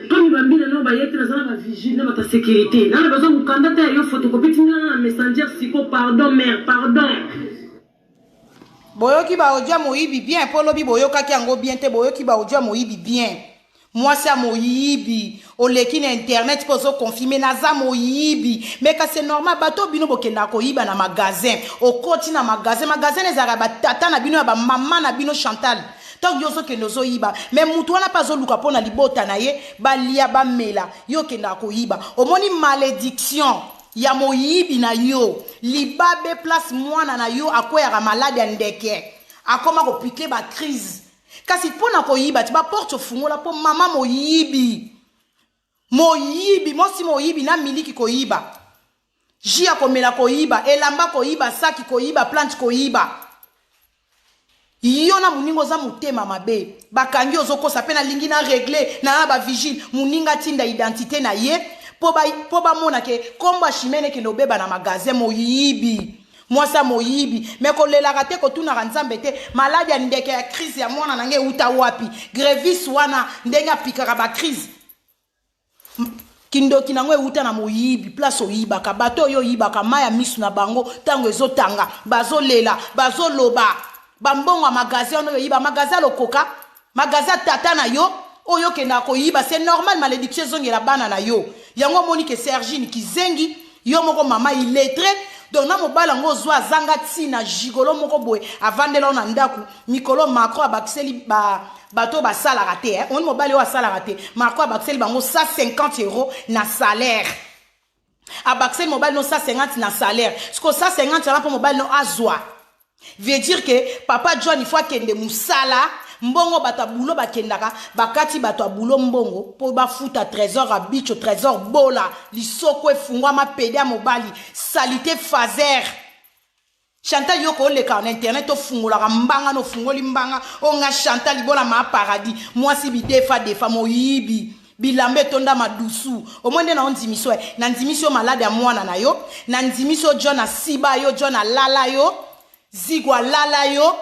Comme ba mbila nao baye te, naza na ba vigile na bato ya securite. Naza na besoin mukanda ata ya yo photocopie, tindela nga na messenger sikoyo, pardon mère, pardon. Boyoki ba audio ya moyibi bien po lobi boyokaki yango bien te boyoki ba audio ya moyibi bien mwasi ya moyibi oleki na internet mpo ozo confirme naza moyibi mais kasi c'est normal bato bino bokendaka koyiba na magasin okoti na magasin magasin ezalaka batata na bino ya bamama na bino Chantal ntango yo ozokende ozoyiba me motu wana mpe azoluka mpo na libota na ye balia bamela yo okendaka koyiba omoni malédiction ya moyibi na yo libabe place mwana na yo akweyaka malade ya ndeke akoma kopike ba crise kasi mpo na koyiba ti baporte ofungola mpo mama moyibi moyibi mwasi moyibi na miliki koyiba ji ya komela koyiba elamba koyiba saki koyiba plante koyiba Yo na muninga oza motema mabe bakangi ozokosa pe nalingi na regle na na ba vigile muninga atinda identite na ye po ba po bamona ke kombo ya chimene ekende obeba na magasin moyibi mwasi ya moyibi me kolelaka te kotunaka nzambe te maladi ya ndeke ya crise ya mwana na ngai euta wapi grevis wana ndenge apikaka ba crise Kindoki nango ewuta na moyibi place oyibaka bato oyo oyibaka mayi ya misu na bango tango ezo tanga bazo lela bazo loba ba mbongo ya magasin wana oyo oyiba magasin ya lokoka. Magasin tata na yo oyo okendaka koyiba, c'est normal malédiction ezongela bana na yo. Yango omoni ke Sergine kizengi, yo moko mama illettré, donc na mobali yango ozwa azanga ntina gigolo moko boye avandela yo na ndako mikolo Macron abakiseli ba bato oyo basalaka te eh? Omoni mobali oyo asalaka te, Macron abakiseli bango 150 euros na salaire, abakiseli mobali no 150 na salaire. Siko 150 wana mpo mobali no azwa, veut dire que papa John il faut akende mosala, mbongo bato ya bulo bakendaka, bakati bato ya bulo mbongo mpo bafuta Trésor ya bicho. Trésor bola lisoko efungwama, pede ya mobali, salite fazer. Chantal, yo koleka na internet, ofungolaka mbanga na ofungoli mbanga oyo nga Chantal libola ma paradis, mwasi bidefa defa, moyibi bilamba etonda madusu. Omoi nde na ondimiso e nandimisi yo malade ya mwana na yo, nandimisi yo John asiba yo, John alala yo, Zigo alala yo,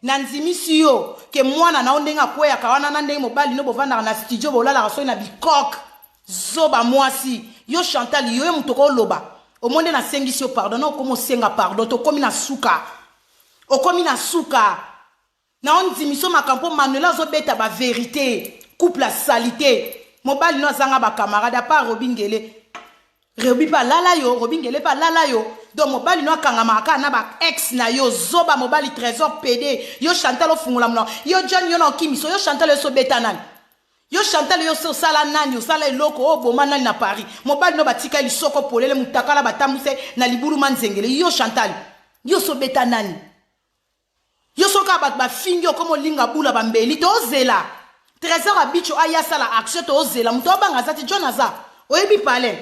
nandimisi yo ke mwana na yo ndenge akweyaka wana na ndenge mobali no bovandaka na studio, bolalaka soki na bikoke. Zoba mwasi yo Chantal, yo ye moto okoloba. Omoi nde nasengisi yo pardon na okomi osenga pardon, tokomi na suka, okomi na suka na ondimiso makambo mpo Manuela azobeta baverité. Couple ya salite, mobali no azanga bacamarade apart Robi Ngele. Robi mpe alala yo, Robi Ngele mpe alala yo, donc mobali no akangamaka kaka na ba ex na yo. Zoba mobali, Trésor pede yo. Chantal, ofungola monoko yo. John, yo na okimiso yo. Chantal, yo so obeta nani? Yo Chantal, yo so osala nani? Osala eloko oyo oboma nani na Paris? Mobali no batika lisoko polele, mutakala batambwisa na libulu manzengele. Yo Chantal, yo so obeta nani? Yo soki kaka bato bafingi, okoma olinga bula bambeli. Tozela Trésor abicho aya asala action, tozela moto abanga aza te. John aza, oyebi palin,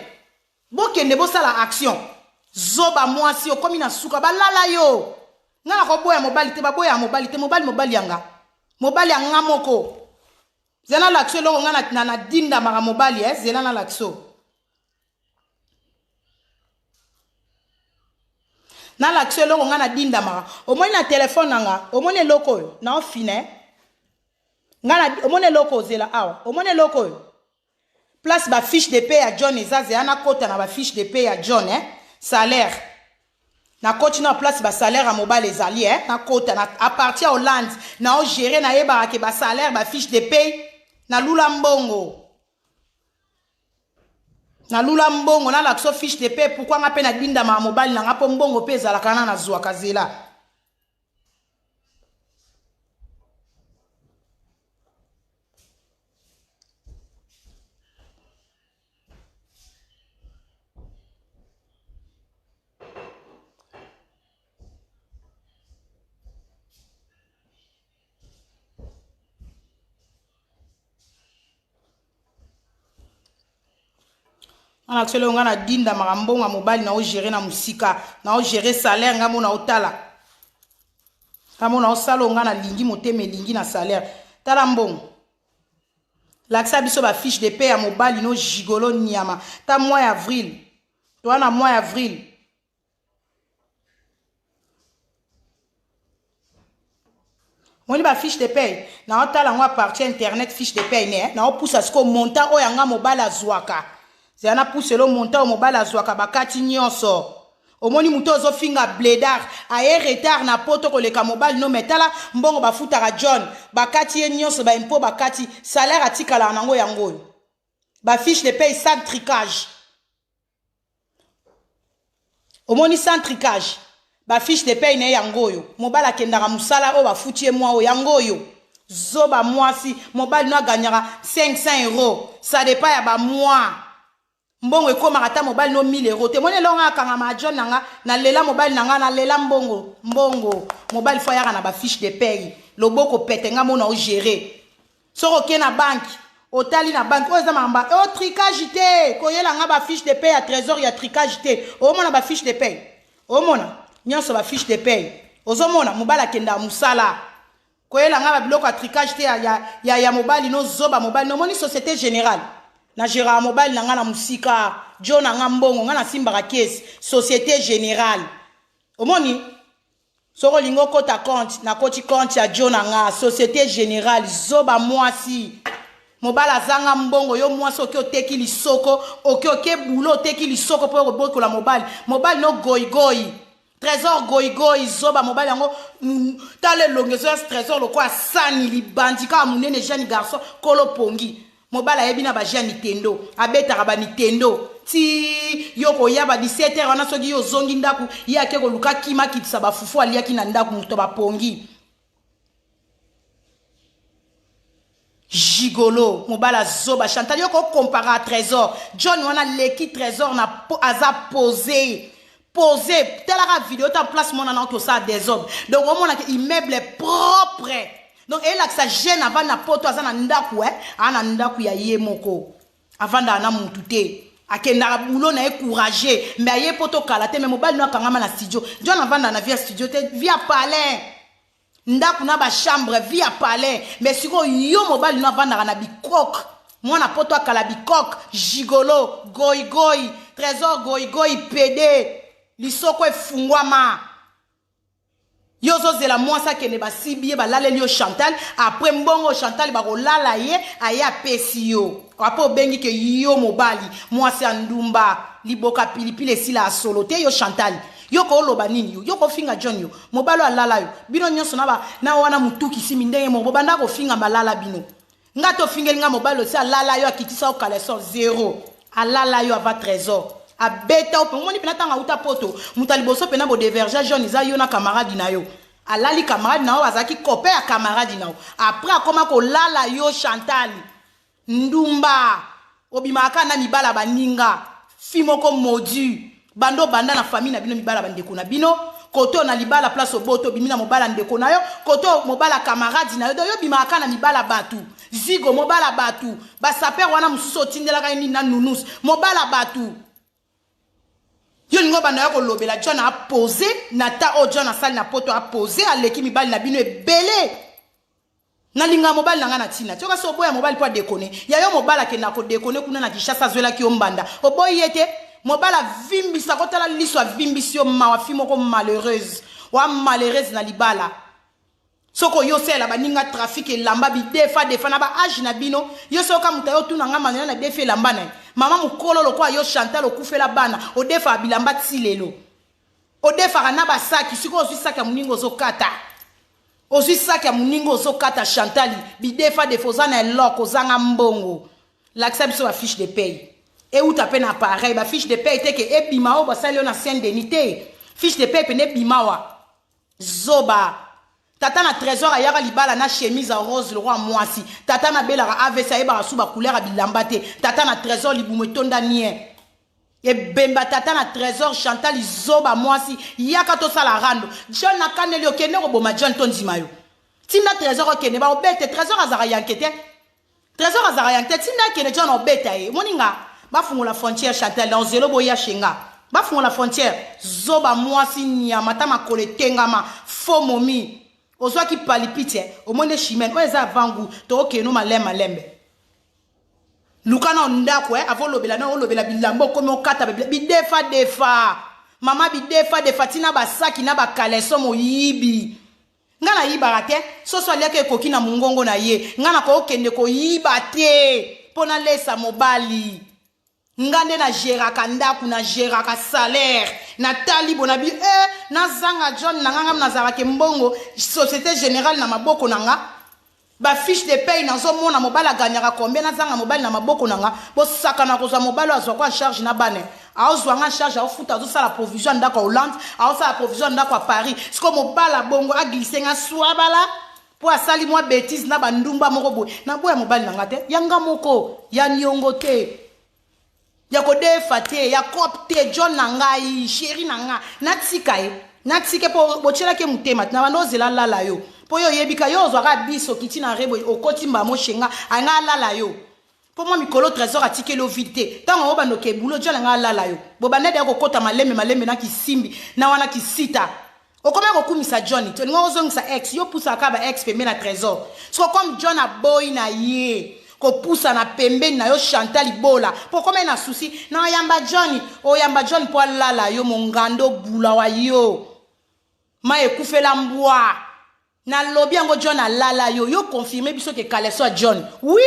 bokende bosala action. Zoba mwasi, okomi na suka, balala yo. Nga nakoboya mobali te, baboya mobali te. Mobali, mobali yanga, mobali ya nga moko. Zela nalakisa eloko nga na nadindamaka mobali eh. Zela nalakisa, nalakisa eloko nga nadindamaka. Omoni na telefone na nga, omoni eloko oyo naofina eh? Nga omoni eloko, ozela awa, omoni eloko oyo, place bafiche de paie ya John eza. Zela nakota na bafiche de paie ya John eh? Salaire, nakoti na place basalaire ya mobali ezali eh? Nakota na, à partir ya Hollande naogere, nayebaka ke basalaire, bafiche de paie, nalula mbongo, nalula mbongo. Nalakisa fiche de paie. Pourquoi nga mpe nadindamaka mobali na nga? Mpo mbongo mpe ezalaka na nazwaka. Zela nalakisa eloko nga nadindamaka mbongo ya mobali, naogere na mosika, naogere salaire nga mo, naotala nga mo, naosala oyo nga nalingi, motema elingi na salaire. Tala mbongo, lakisa biso bafiche de paie ya mobali no gigolo nyama. Ta mois ya avril, toa na mois ya avril. Moni bafiche de paie, naotala yango à partir internet. Fiche de paie ne naopusa sikoyo montant oyo yanga mobali azwaka. Zela napuselo montant oyo mobali azwaka, bakati nyonso. Omoni moto ozofinga bledar aye retard na poto koleka mobali no, me tala mbongo bafutaka John, bakati ye nyonso, baimpo bakati, salaire atikalaka nango yango oyo. Bafiche de paie sans tricage, omoni, sans tricage, bafiche de paie na ye yango oyo. Mobali akendaka mosala, oyo bafuti ye mwa oyo yango oyo. Zoba mwasi, mobali no aganyaka 500 euro, ça dépend ya bamoi, mbongo ekomaka ata mobali no 1000 euro te. Moni elongo akangama John na nga, nalela mobali na nga, nalela mbongo. Mbongo mobali fo ayaka na bafiche de paie, loboko pete, nga mona ogere. Soki oke na banke, otali na banke oyo eza makambo o tricage te, koyela nga bafiche de paie ya Trésor ya tricage te. Omona bafiche de paie, omona nyonso bafiche de paie, ozomona mobali akendaka mosala. Koyela nga babiloko ya tricage te ya, ya, ya, ya mobali no, zoba mobali. Nomoni Société Générale, na geraka mobali na nga na mosika, jo na nga mbongo nga nasimbaka kesi Société Générale. Omoni, soki olingi okota compte, nakoti compte ya jo na nga, Société Générale. Zoba mwasi, mobali azanga mbongo, yo mwasi oki oteki lisoko, oki oke bulo, oteki lisoko mpo okobokola mobali. Mobali no goigoi. Trésor goigoi zoba mobali yango mm, tala elongi ezoya Trésor lokola sani libandi kaka monene jeune garçon kolo pongi mobali ayebi na ba jeune nitendo abetaka ba nitendo ti yo koya ba 17 heures wana soki yo ozongi ndako ye ake koluka kima akitisa bafufu aliaki na ndako moto bapongi Gigolo mobala zoba Chantal yo ko comparer à Trésor John wana leki Trésor na po, aza posé posé talaka video ta place mona na tosala désordre donc omona ke immeuble propre donc elakisa jeune avanda na poto aza na ndako eh aza na ndako ya ye moko avandaka na mutu te akendaka boulot na ye courageux mais aye poto kala te mais mobali no akangama na studio John avanda na vie ya studio te vie ya palais Ndaku na ba chambre vie ya palais mais sikoyo yo mobali no avandaka na bikok mwana poto akala bikok gigolo goigoi trésor goigoi pede lisoko efungwama yo ozozela mwasi akende basibi ye balaleli yo chantal apres mbongo chantal bakolala ye aye apesi yo apres obengi ke yo mobali mwasi ya ndumba liboka pilipili esila ya solo te yo chantal yo ko oloba nini yo yo kofinga John yo mobali alala yo bino nyonso na ba na wana mutuki simi ndenge moko bobanda kofinga malala bino nga to fingeli nga mobali osi alala yo akitisa yo caleçon zero alala yo ava trésor abeta yo omoni mpena ntango auta poto moto ya liboso mpena bodeverge John eza yo na camarade na yo alali camarade na yo azalaki copain ya camarade na yo après akoma kolala yo Chantal Ndumba obimaka kaka na mibala baninga fille moko maudit banda obanda na famille na bino mibala bandeko na bino kote oyo na libala place obota obimi na mobala ndeko na yo kote oyo mobala camarade na yo donc yo obimaka kaka na mibala bato zigo mobala bato basaper wana mosusu otindelaka ye nini na nunus mobala bato yo olingi obanda ya kolobela John apose na ta oyo John asali na poto apose aleki mibali na bino ebele Nalinga mobali na nga na tina. Tioka so oboya mobali po adekone. Ya yo mobali akenda kodekone kuna na Kinshasa azwelaki yo mbanda. Oboyi ye te? Mobali avimbisa ko tala liso avimbisi yo mawa fille moko malheureuse. Wa malheureuse na libala. Soko yo osalela baninga trafic elamba bidefa defa na ba age na bino. Yo soka moto ayo tuna nga Manuela na defi elamba na ye. Mama mukolo lokola yo Chantal okufela bana odefa bilamba ti lelo. Odefaka na ba saki sikoyo ozwi saki ya moninga ozokata. Ozwi sac ya muninga ozo kata Chantal bidefa defa oza na eloko ozanga mbongo lakisa biso ba fiche de paye ewuta pe na appareil ba fiche de paye te ke ebima oyo basali yo na Saint Denis te fiche de paye pene ebima wa zoba tata na trésor ayaka libala na chemise ya rose lokola mwasi tata na belaka avc ayebaka su ba couleur ya bilamba te tata na trésor libumu etonda nie Ebemba tata na tresor Chantal zoba mwasi yaka tosala rando John nakaneli yo kende koboma John tondima yo tinda tresor okende baobete tresor azalaka yanke te tresor azalaka yanke te tinda akende John obeta ye omoni nga bafungola frontière Chantal na ozelo boya chez nga bafungola frontière zoba mwasi nyama ta makolo etengama faux momi ozwaki palipiti omoni nde chimene oyo eza avant gout tokokende no malembe malembe Luka na ndako eh avant olobela na olobela bilamba okomi okata bidefa defa mama bidefa defa tina basaki na bakaleso moyibi nga nayibaka te soso aliaka ekoki na mongongo na ye nga nakokende koyiba te mpo nalesa mobali nga nde na geraka ndako na geraka salaire natali bona bi eh, nazanga john na nga nga nazalaka mbongo société générale na maboko na nga Ba fiche de paye nazo mona mobali a gagnaka combien nazanga mobali na maboko na nga bosakana kozwa mobali oyo azwa ko en charge na bana aozwa nga en charge aofuta azosala provision ya ndako ya Hollande aosala provision ya ndako ya Paris sikoyo mobali abongo aglisse nga swabala mpo asali mwa betise na bandumba moko boye naboya mobali na nga te ya nga moko ya niongo te ya kodefa te ya cop te john na ngai sheri na nga natika ye natika mpo botyelaki ye motema te na banda ozela alala yo mpo yo oyebi ka yo ozwaka biso okiti na rebo okoti mbamo shenga anga alala yo mpo mwa mikolo trésor atikeli yo vide te ntango yango bandoki ebulo john anga alala yo bobanda deya kokota malembe malembe na kisimbi na wana kisita Okomi kokumisa John te olingi ozongisa ex yo pusaka kaka ba ex pembeni na Tresor siko comme John aboyi na ye kopusana pembeni na yo Chantal Ibola po okomi na souci na oyamba John oyamba John po alala yo mongando bula wa yo ma ekufela mbwa nalobi yango John alala yo yo confirme biso ke caleçon ya John oui.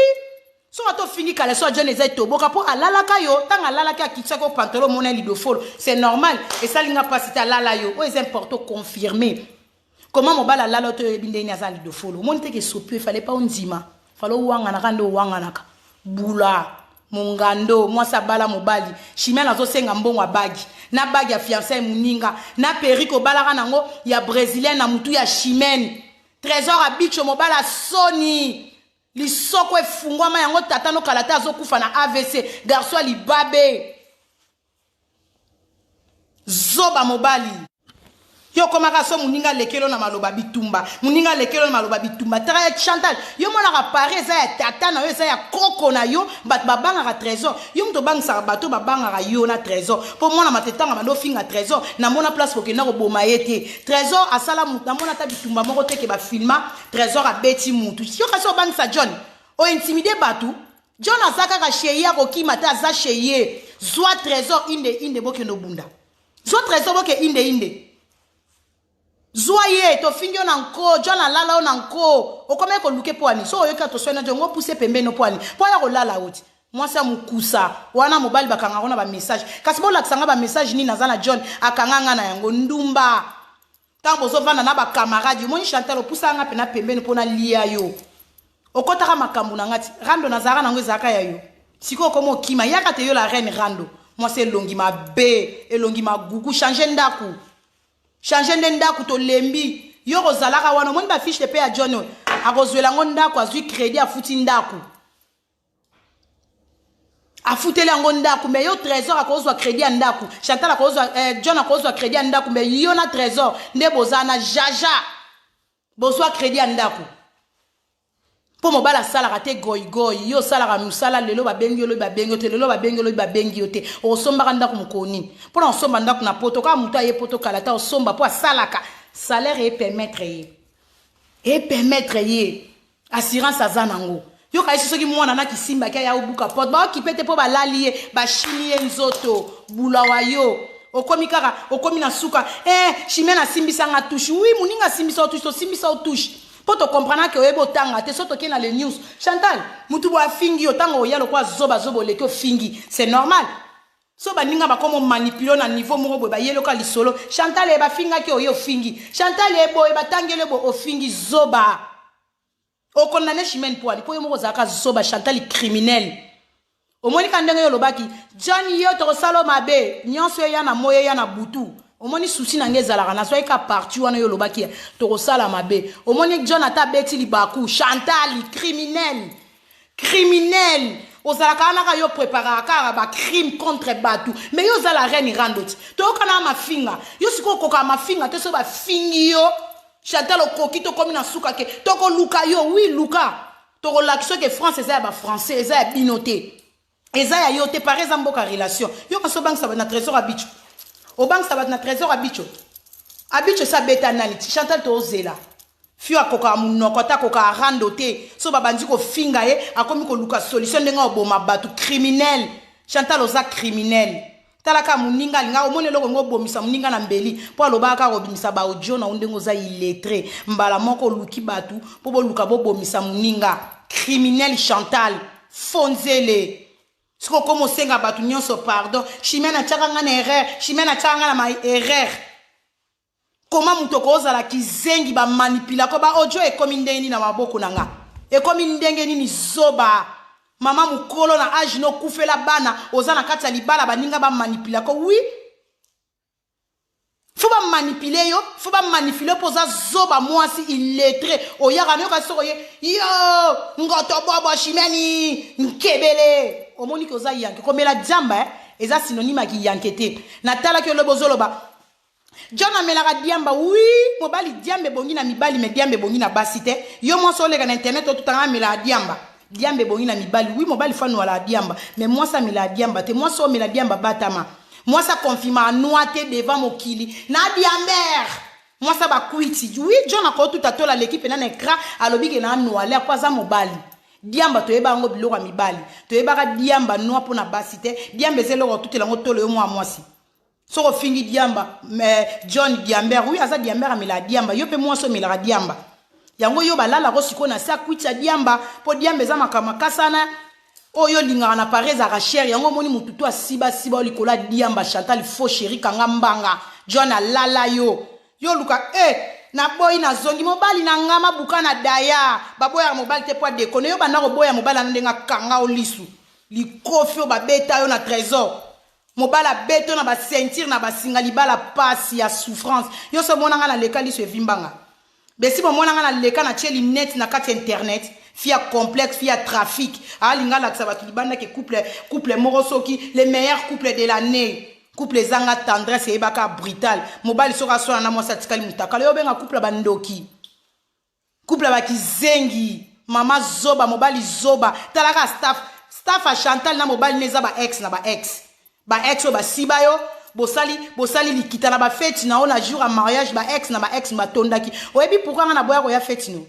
Soki ata ofingi caleçon ya John eza etoboka po alalaka yo ntango alalaki akitisaki yo pantalon omona lidofolo c'est normal esali nga mpasi te alala yo oyo eza important confirme comment mobali alala yo to oyebi ndenge nini aza lidofolo omoni te ke esopi yo efale pa ondima fale owanganaka nde owanganaka bula mongando mwasi abala mobali chimene azosenga mbongo ya bagi na bagi ya fiançaille moninga na perike obalaka nango ya brésilien na mutu ya chimene trésor abicho mobali asoni Lisoko efungwama yango tata no kala te azokufa na AVC garçon ya libabe zoba mobali yo okomaka so moninga alekelo na maloba bitumba moninga alekelo na maloba bitumba tala ya chantal yo monaka paris eza ya tata na yo eza ya koko na yo bato babangaka trésor yo moto obangisaka bato babangaka yo na trésor mpo mwana matetanga bando ofinga trésor namona place kokenda koboma ye te trésor asala moto namona ata bitumba moko te ke bafilma Trésor abeti mutu. Yo kasi obangisa John. O intimide batu. John aza kaka chez ye akokima te aza chez ye. Zwa Trésor inde inde bokende obunda. Zwa Trésor boke inde inde. Zwa ye tofingi yo na nko John alala yo na nko. Okomaki koluke mpo ani. So oyoki atoswani na John ngo pousse pembeni mpo ani. Mpo aya kolala yo ti. Mwasi ya mukusa wana mobali bakanga ngo na ba message. Kasi bolakisa nga ba message nini naza na John akanga nga na yango ndumba. Tango bozo vanda na ba camarade omoni Chantal opusaka nga pena pembeni po na lia yo okotaka makambu na nga ti rando nazalaka nango ezalaka ya yo sikoyo okoma okima yaka te yo la reine rando mwasi elongi mabe elongi magugu change ndaku change nde ndaku tolembi yo kozalaka wana omoni ba fiche de paie ya John oyo akozwela yango ndaku azwi credit afuti ndaku afuteli yango ndako me yo trésor akozwa crédit ya ndako chantal akozwa eh, john akozwa crédit ya ndako me yo na trésor nde boza na jaja bozwa crédit ya ndako mpo mobali asalaka te goigoi yo osalaka mosala lelo babengi yo lobi babengi yo te lelo babengi yo lobi babengi yo te okosombaka ndako mokolo nini mpo na kosomba ndako na poto kaka moto aye poto kala te osomba mpo asalaka salaire epermettre ye epermettre ye assurance aza nango yo kayisi soki mwana na kisimbaki aya obuka porte baokipe te mpo balali ye bashimi ye nzoto bula wa yo okomi kaka okomi na suka eh, chimene asimbisa nga touche wi moninga asimbisa yo touche tosimbisa yo touche mpo tokomprana ke oyebi otanga te so tokei na le news chantal motu boye afingi yo ntango oya lokola zoba zoba oleki ofingi c'est normal so baninga bakoma omanipule na niveau moko boye bayeli oka lisolo chantal ye bafingaki oye ofingi chantal ye boye batangeli boye ofingi zoba okondane chimene poali mpo yo moko ozalaka zoba chantal criminel omoni ka ndenge yo olobaki john yo tokosala mabe nyonso eya na moi eya na butu omoni susi na ngai ezalaka nazwaki ka parti wana yo olobaki tokosala mabe omoni john ata abeti libaku chantal criminel criminel ozalaka wana kaka yo preparaka kaka ba crime contre bato mais yo oza la reine rando ti toyokana mafinga yo sikoyo okokaka mafinga te so bafingi yo chantal okoki tokomi na suka ke tokoluka yo wi luka tokolakisa ke france eza ya bafrançais eza ya bino te eza ya yo te pare eza mboka relation yo kasi obangisa bato na trésor abicho obangisa bato na trésor abicho abicho esi abeta nani ti chantal tozela fio akokaka monoko ata akokaka rando te so babandi kofinga ye akomi koluka solution ndenge oboma bato criminel chantal oza criminel tala kaka moninga alinga omoni eloko yango obomisa moninga na mbeli mpo alobaka kaka kobimisa baaudio na yo ndenge oza illettré mbala moko oluki bato mpo boluka bobomisa moninga criminel chantal fonzele soki okoma osenga bato nyonso pardon chimene atiaka nga na erreur chimene atiaka nga na ma erreur koma moto okozala kizengi bamanipulako ba audio ekomi ndenge nini na maboko na nga ekomi ndenge nini zoba mama mokolo na age nokufela bana oza na kati ya libala baninga bamanipulako wi fo bamanipule yo fo bamanipule mpo oza zoba mwasi illettré oyaka nayoka soko ye yo ngoto bobo shimeni nkebele omoni ke oza yanke komela diamba eh? eza synonyme ya kiyanke te natalaki olobi ozoloba John amelaka diamba oui mobali diamba ebongi na mibali me diamba ebongi na basi te yo mwasi oleka na internet otutanga amelaka diamba diamba ebongi na mibali oui mobali fo anualaka diamba me mwasi amelaka diamba te mwasi omela diamba batama mwasi akonfirmaka noa te devant mokili na diamber mwasi abakwiti oui John akotuta tola aleki mpena na ecran alobi ke na anuale ako aza mobali diamba toyeba yango biloko ya mibali toyebaka diamba noa mpo na basi te diamba eza eloko otutela yango tolo yo mwa mwasi soki ofingi diamba mais john diamber oui aza diamber amelaka diamba yo mpe mwasi omelaka diamba yango yo balalako sikoyo na se akwiti ya diamba mpo diamba eza makambo makasana. Oyo olingaka na Paris ezalaka cher yango omoni mutu to asiba siba yo likolo ya diamba Chantal faux chéri kanga mbanga John alala yo yo oluka eh naboyi nazongi mobali na nga mabuka na daya baboyaka mobali te po adekone yo banda koboya mobali ano ndenge akanga yo lisu likofi oyo babeta yo na trésor mobali abeta yo na baceinture na basinga libala pasi ya souffrance yo so omona nga naleka lisu evimba nga Besi bomona nga na leka na tie lunette na kati ya internet fille ya complexe fille ya trafic alinga alakisa bato libanda ke couple couple moko soki le meilleur couple de l'année couple ezanga tendresse eyebaka brutal mobali soki aswana na mwasi atikali mutakala yo obenga couple ya bandoki couple ya bakizengi mama zoba mobali zoba talaka staff staff ya chantal na mobali ne eza ba ex na ba ex Ba ex oyo basiba yo bosali bosali likita na ba feti na yo na jour ya mariage ba ex na ba ex batondaki. Oyebi pourquoi nga naboya koya feti no?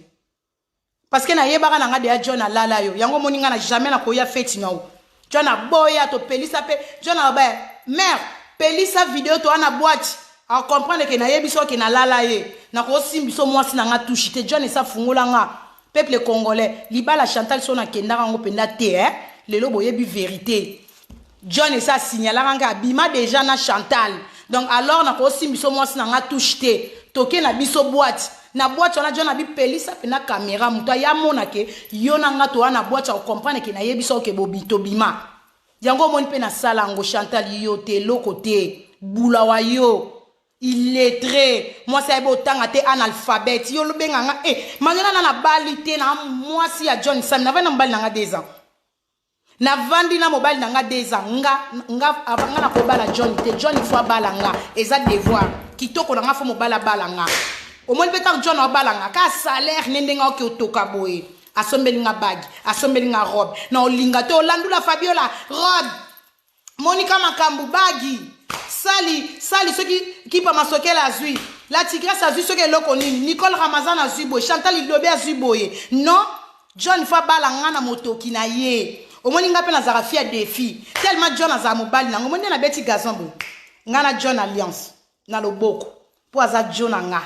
Parce que nayebaka na nga deja John alala yo. Yango omoni nga na jamais nakoya feti na yo. John aboya topelisa pe John aloba mère pelisa video toa na boîte. A comprendre que nayebi soki nalala ye. Nakosimbi so mwasi na nga touche te. John esa fungola nga. Peuple congolais, libala Chantal so nakendaka yango mpenza te eh? Lelo boyebi verite. John esi asignalaka nga abima deja na Chantal. Donc alors nakosimbi so mwasi na nga touche te. Toke na biso boîte. Na boîte wana John abi pelisa pena camera moto aya mona ke yo na nga toa na boîte ya comprendre ke nayebi so ke bobi tobima. Yango omoni pe na sala yango Chantal yo te eloko te. Bula wa yo. Illettré mwasi ayebi otanga te analphabète yo lobenga nga eh Manuela na nabali te na mwasi ya John Sami navandi na mobali na nga 2 ans navandi na mobali na nga 2 ans nga nga nga nakobala John te John il faut abala nga eza devoir kitoko na nga fo mobali abala nga omoni mpe ntango John abala nga ka salaire ne ndenge oke otoka boye asombeli nga bague asombeli nga robe na olinga te olandula Fabiola robe Monica makambu bagi sali sali soki kipa masokela azui la tigresse azui soki eloko nini Nicole Ramazan azui boye Chantal Idobe azui boye non John fa bala nga na motoki na ye omoni nga pe nazalaka fille ya défi tellement John azala mobali nango omoni nde nabeti gazon boye nga na John alliance na loboko mpo aza jo na nga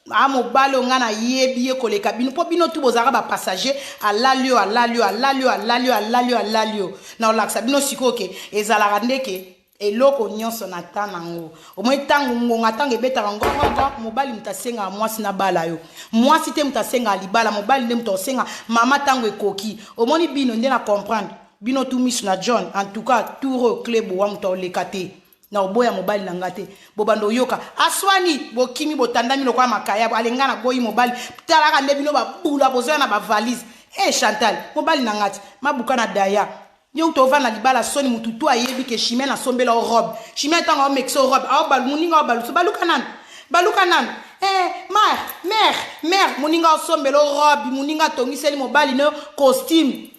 a mobali oyo nga nayebi ye koleka bino mpo bino tu bozalaka bapassager alali yo alali yo alali yo alali yo alali yo alali yo na olakisa bino sikoyo ke ezalaka nde ke eloko nyonso na ta nango omoi ntango ngonga ntango ebetaka ngongongo mobali moto asengaka mwasi na bala yo mwasi te moto asengaka libala mobali nde moto asenga mama ntango ekoki omoni bino nde na comprendre bino tu miso na john en tout cas tour oyo cle bowa moto aoleka te Na oboya mobali na nga te. Bobanda oyoka aswani bokimi botandami lokola makayabo ale nga naboyi mobali talaka nde bino babula bozoya na bavalise e eh, Chantal mobali na nga ti mabuka na daya yo uta ovanda libala soni mutu tu ayebi ke chimene asombela o robe chimene ntango aomekisa o robe aobalu moninga aobalusa baluka nanu baluka nanu eh, mare mare mare moninga osombela o robe moninga atongiseli mobali no costume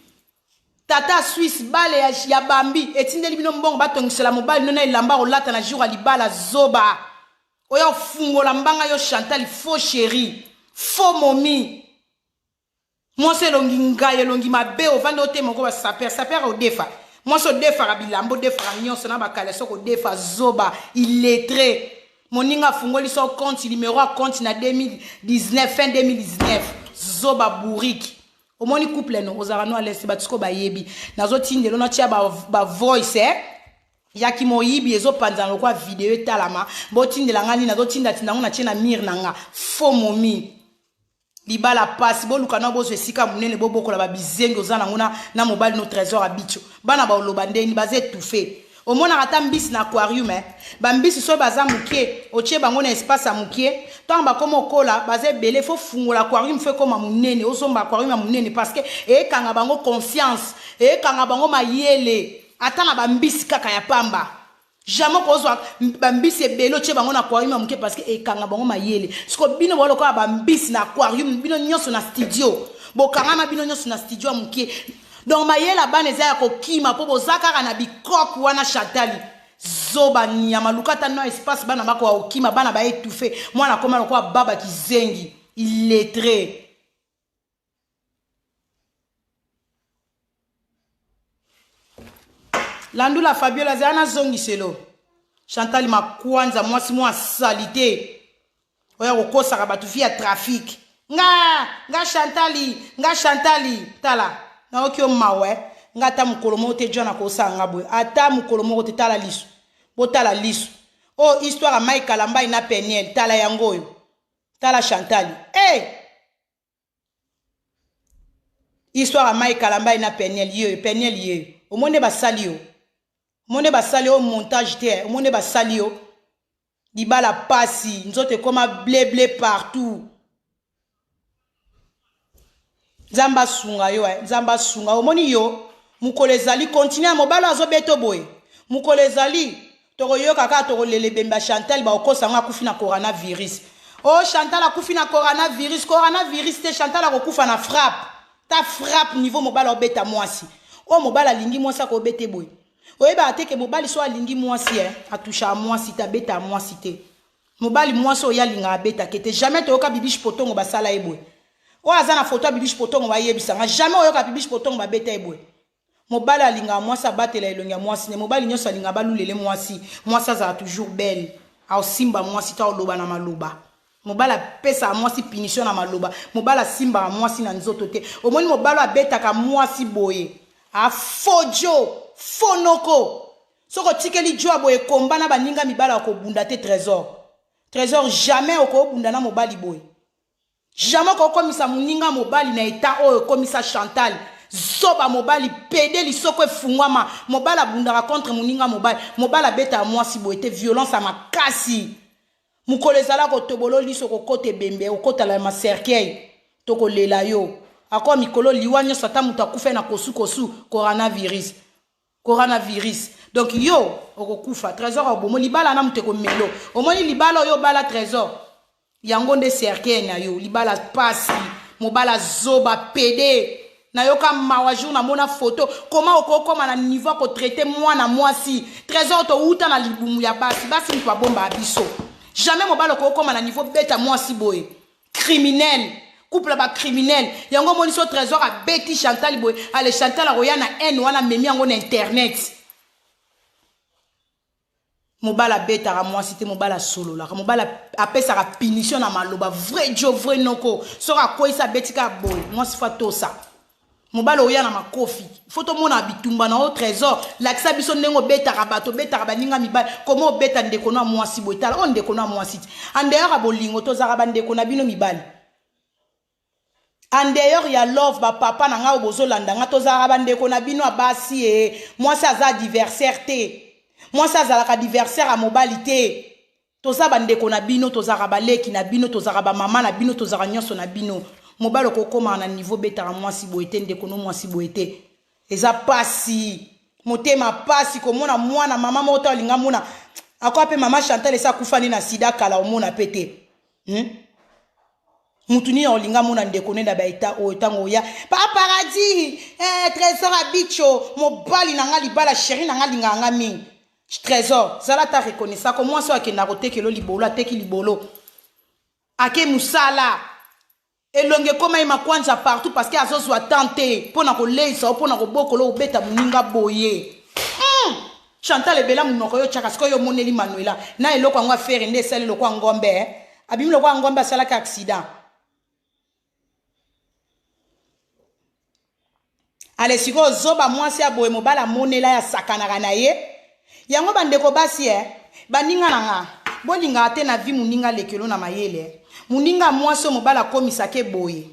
Tata Suisse bale ya, ya Bambi etindeli bino mbongo batongisela mobali no na elamba kolata na jour ya libala zoba. Oya ofungola mbanga yo Chantal faux chérie, faux momi. Mwasi elongi ngai elongi mabe ovandi otema ko ba saper saper odefa. Mwasi odefaka bilamba odefaka nyonso na bakala soko odefa zoba illettré. Moninga afungoli so compte numero ya compte na 2019 fin 2019 zoba bourrique. Omoni couple no ozalaka no aleste bato sikoyo bayebi nazotindelo natia ba, ba voice eh? ya kimoyibi ezopanzana lokola video etalama botindela nga nini nazotindatinda yango natie na mire na nga faux momi libala pasi boluka na bozwa esika monene bobokola babizengi oza nango na, na mobali no trésor abicho bana baoloba ndeni baza étouffe Omonaka ata mbisi na aquarium eh? Ba mbisi soki baza mukie, otie bango na espace ya mukie, tango bakoma okola, baza ebele, faut fungola aquarium faut ekoma munene, osomba aquarium ya munene parce que ekanga bango conscience, ekanga bango mayele, ata na ba mbisi kaka ya pamba. Jamais okozwa ba mbisi ebele otie bango na aquarium ya mukie parce que ekanga bango mayele. Siko bino boza lokola ba mbisi na aquarium, bino nyonso na studio. Bokangama bino nyonso na studio ya mukie. Donc mayele ya bana eza ya kokima po boza kaka na bikoke wana Chantali zoba nyama luka ata no espace bana bakoka kokima bana ba étouffe mwana akoma lokola baba kizengi illettré. Landula Fabiola zala na zongiselo Chantal Makwanza mwasi mwa salite oya kokosaka bato fi ya trafic nga nga chantali nga chantali tala nayoki yo mawa eh. Nga ata mokolo moko te John akosala nga boye. Ata mokolo moko te tala lisu. Botala lisu. Oyo oh, histoire ya Mike Kalambay na Peniel, tala yango oyo. Tala Chantal. Hey! Eh! Histoire ya Mike Kalambay na Peniel yeyo, Peniel yeyo. Omoni basali yo. Omoni basali yo montage te, eh. omoni basali yo. Libala pasi, nzoto ekoma ble ble partout. Nzambe asunga yo, eh. Nzambe asunga. Omoni yo, mokolo ezali continue ya mobali azobeto boye. Mokolo ezali tokoyoka kaka tokolela ebembe ya Chantal bakokosa yango akufi na coronavirus. Oh Chantal akufi na coronavirus, coronavirus te Chantal akokufa na frappe. Ta frappe niveau mobali obeta mwasi. Oyo mobali alingi mwasi akobete boye. Oyebaka te ke mobali so alingi mwasi eh, atouchaka mwasi te, abetaka mwasi te. Mobali mwasi oyo ye alingaka abetake te. Jamais toyoka Bibiche Potongo basala ye boye. Oyo aza na photo ya Bibiche Potongo bayebisa nga. Jamais oyoka Bibiche Potongo babeta ye boye. Mobali alingaka mwasi abatela elongi ya mwasi ne. Mobali nyonso alingaka balulele mwasi. Mwasi azala toujours belle. Aosimba mwasi to aoloba na maloba. Mobali apesaka mwasi punition na maloba. Mobali asimbaka mwasi na nzoto te. Omoni mobali oyo abetaka mwasi boye. Afojo, fonoko. Soki otikeli djo ya boye combat na baninga mibali akobunda te Tresor. Tresor jamais okobunda na mobali boye. Jamais okokomisa moninga mobali na etat oyo okomisa Chantal. Zoba mobali pede lisoko efungwama. Mobali abundaka contre moninga mobali. Mobali abetaka mwasi boye te violence ya makasi. Mokolo ezala kotobolo liso kokota ebembe okotala ma cercueil tokolela yo. Akwa mikolo liwa nyonso ata moto akufa na kosu kosu coronavirus. Coronavirus. Donc yo okokufa Trésor obomo libala na moto ekomelo. Omoni libala oyo obala Trésor. Yango nde cercueil na yo libala pasi mobala zoba pede. Nayoka mawa jour namona photo comment okokoma na niveau ya kotraite mwana mwasi Trésor towuta na libumu ya basi basi moto babomba biso jamais mobali okokoma na niveau beta mwasi boye criminel couple ba criminel yango omoni so Trésor abeti Chantal boye ale Chantal akoya na haine wana amemi yango na internet Mobali abetaka mwasi te, mobali asololaka, mobali apesaka punition na maloba, vrai djo, vrai noko. Soki akweyisi abeti kaka boye, mwasi faut atosa. Mobali oya na makofi, faut tomona bitumba na yo Trésor, lakisa biso ndenge obetaka bato, obetaka baninga mibali, comment obeta ndeko na mwasi boye, tala oyo ndeko na mwasi ti. En dehors ya bolingo tozalaka ba ndeko na bino mibali. En dehors ya love ba papa na nga oyo bozolanda nga tozalaka ba ndeko na bino ya basi ee mwasi aza adversaire te mwasi azalaka adversaire ya mobali te toza ba ndeko na bino tozalaka baleki na bino tozalaka ba mama na bino tozalaka nyonso na bino mobali okokomaka na niveau betaka mwasi boye te ndeko no mwasi boye te eza pasi motema pasi komona mwana mama moko to alinga mona akoya mpe mama Chantal esi akufani na sida kala omona mpe te hmm? Mutu nini olinga amona ndeko ne na ba etat oyo tango oya pa paradis eh, Trésor abicho mobali na nga libala chéri na nga alingaka nga mingi Trésor zala ata reconnaissant ko mwasi oyo akenda kotekelo libolo ateki libolo ake musala elongi ekoma ye makwanza partout parce que azozwa temps te mpo na koleisa o mpo na kobokola obeta moninga boye mm! Chantal ebela munoko yo chaka sikoyo omoneli Manuela na eloko yango afere nde esali lokwa ngombe eh? Abimi lokwa ngombe asalaki accident. Ale sikoyo zoba mwasi ya boye mobali amonela ya sakanaka na ye yango bandeko basi eh? Baninga na nga bolingaka te na vie moninga alekelo na mayele eh? Moninga mwasi oyo mobali akomisake boye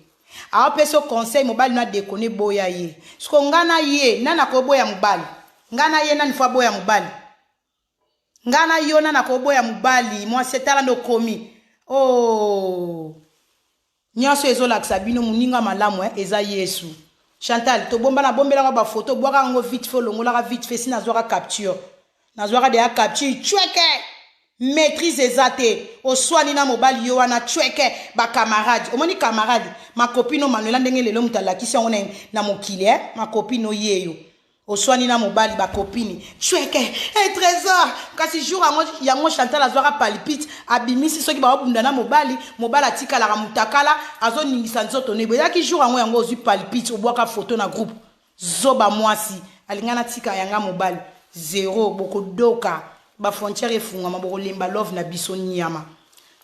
aopesa yo conseil mobali no adekone boya ye siko nga na ye nani akoboya mobali nga na ye nani fo aboya mobali nga na yo nani akoboya mobali mwasi tala nde okomi oh nyonso ezolakisa bino moninga malamu eh, eza Yesu Chantal tobomba nabombelaka bafoto obwaka yango vite fait olongolaka vite fait si nazwaka capture nazwaka deya capture chweke maîtrise eza te oswani na mobali yo wana chweke bacamarade omoni camarade makopino Manuela ndenge lelo moto alakisi yango na mokili eh? makopino yeyo oswani na mobali bakopini chweke hey, Trésor kasi jour yango, yango Chantal azwaka palipite abimisi soki baobunda na mobali mobali atikalaka mutakala azoningisa nzoto nebo ezalaki jour yango yango ozwi palipite obwaka foto na groupe zoba mwasi alinga natika yanga mobali zero bokodoka bafrontière efungwama bokolemba love na biso nyama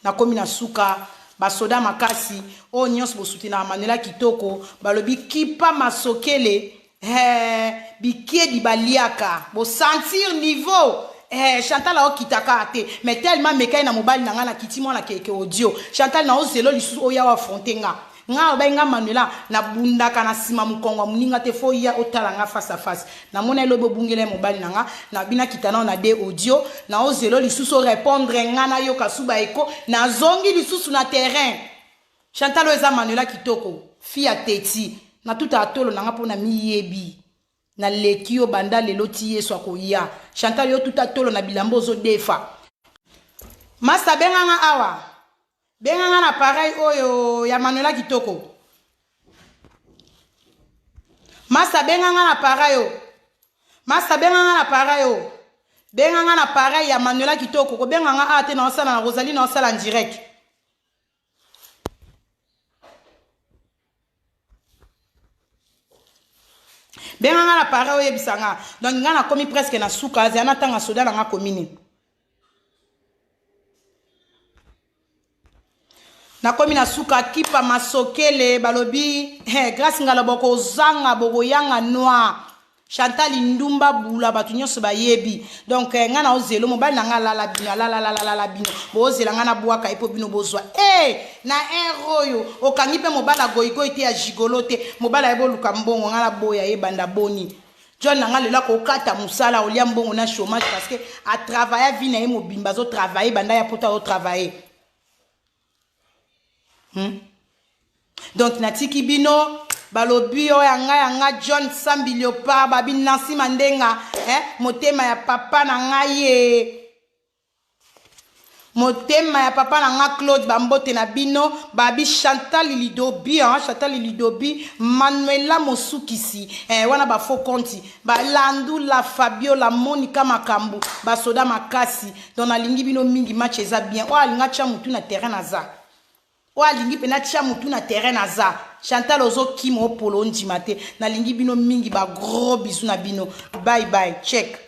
nakomi na suka basoda makasi oyo nyonso bosutenaka Manuela kitoko balobi kipa masokele. Eh, bikiedi baliaka bosentir niveau eh, chantal aokita kaka te mais tellement mekai na mobali na ngai nakiti mwana keke audio chantal naozelo lisusu oya oafronte nga nga obai nga manuela nabundaka na nsima mokongo ya moninga te fo ya otala nga face à face namona elobi obungela ye mobali na nga nabi nakita nao na de audio naozelo lisusu orépondre nga nayoka suba eko nazongi lisusu na terrain Chantal oyo eza Manuela kitoko fille ya teti na tuta tolo na nga mpo na miyebi na leki yo banda lelo ti Yesu akoya Chantal yo tuta tolo na bilamba ozo defa Masta benga nga awa benga nga na pareil oyo ya Manuela kitoko Masta benga nga na pareil oyo Masta benga nga na pareil oyo benga nga na pareil ya Manuela kitoko kobenga nga awa te na osala na Rosalie na osala en direct benga nga na pare oyebisa nga donc nga nakomi presque na suka azala natanga soda na nga komi nini nakomi na suka kipa masokele balobi hey, grace ngala bokozanga bokoyanga noir Chantal ndumba bula bato nyonso bayebi donc eh, ngai naozela mobali na ngai alala bino alalalalala bino boozela ngai nabwaka ye mpo bino bozwa e eh, na ere oyo okangi mpe mobali agoigoi te ya gigolo te mobali aye boluka mbongo ngai naboya ye banda boni john na ngai lelo akokata mosala olia mbongo na chômage parce que atravailla vie na ye mobimba azotravaille banda ya poto azotravaille Hmm? Donc natiki bino balobi oyo ya ngai ya nga John Sambi Leopard babi Nancy Mandenga eh? motema ya papa na ngai ye motema ya papa na nga Claude bambote na bino babi Chantal Lidobi hein? Chantal Lidobi Manuela Mosukisi eh, wana ba faux compte balandu la Fabiola Monica Makambu basoda makasi donc nalingi bino mingi match eza bien oyo alingi atya motu na terrain naza oyo alingi mpena atya motu na terrain naza chantal ozokima opolo ondima te nalingi bino mingi ba gros bisous na bino bye bye check.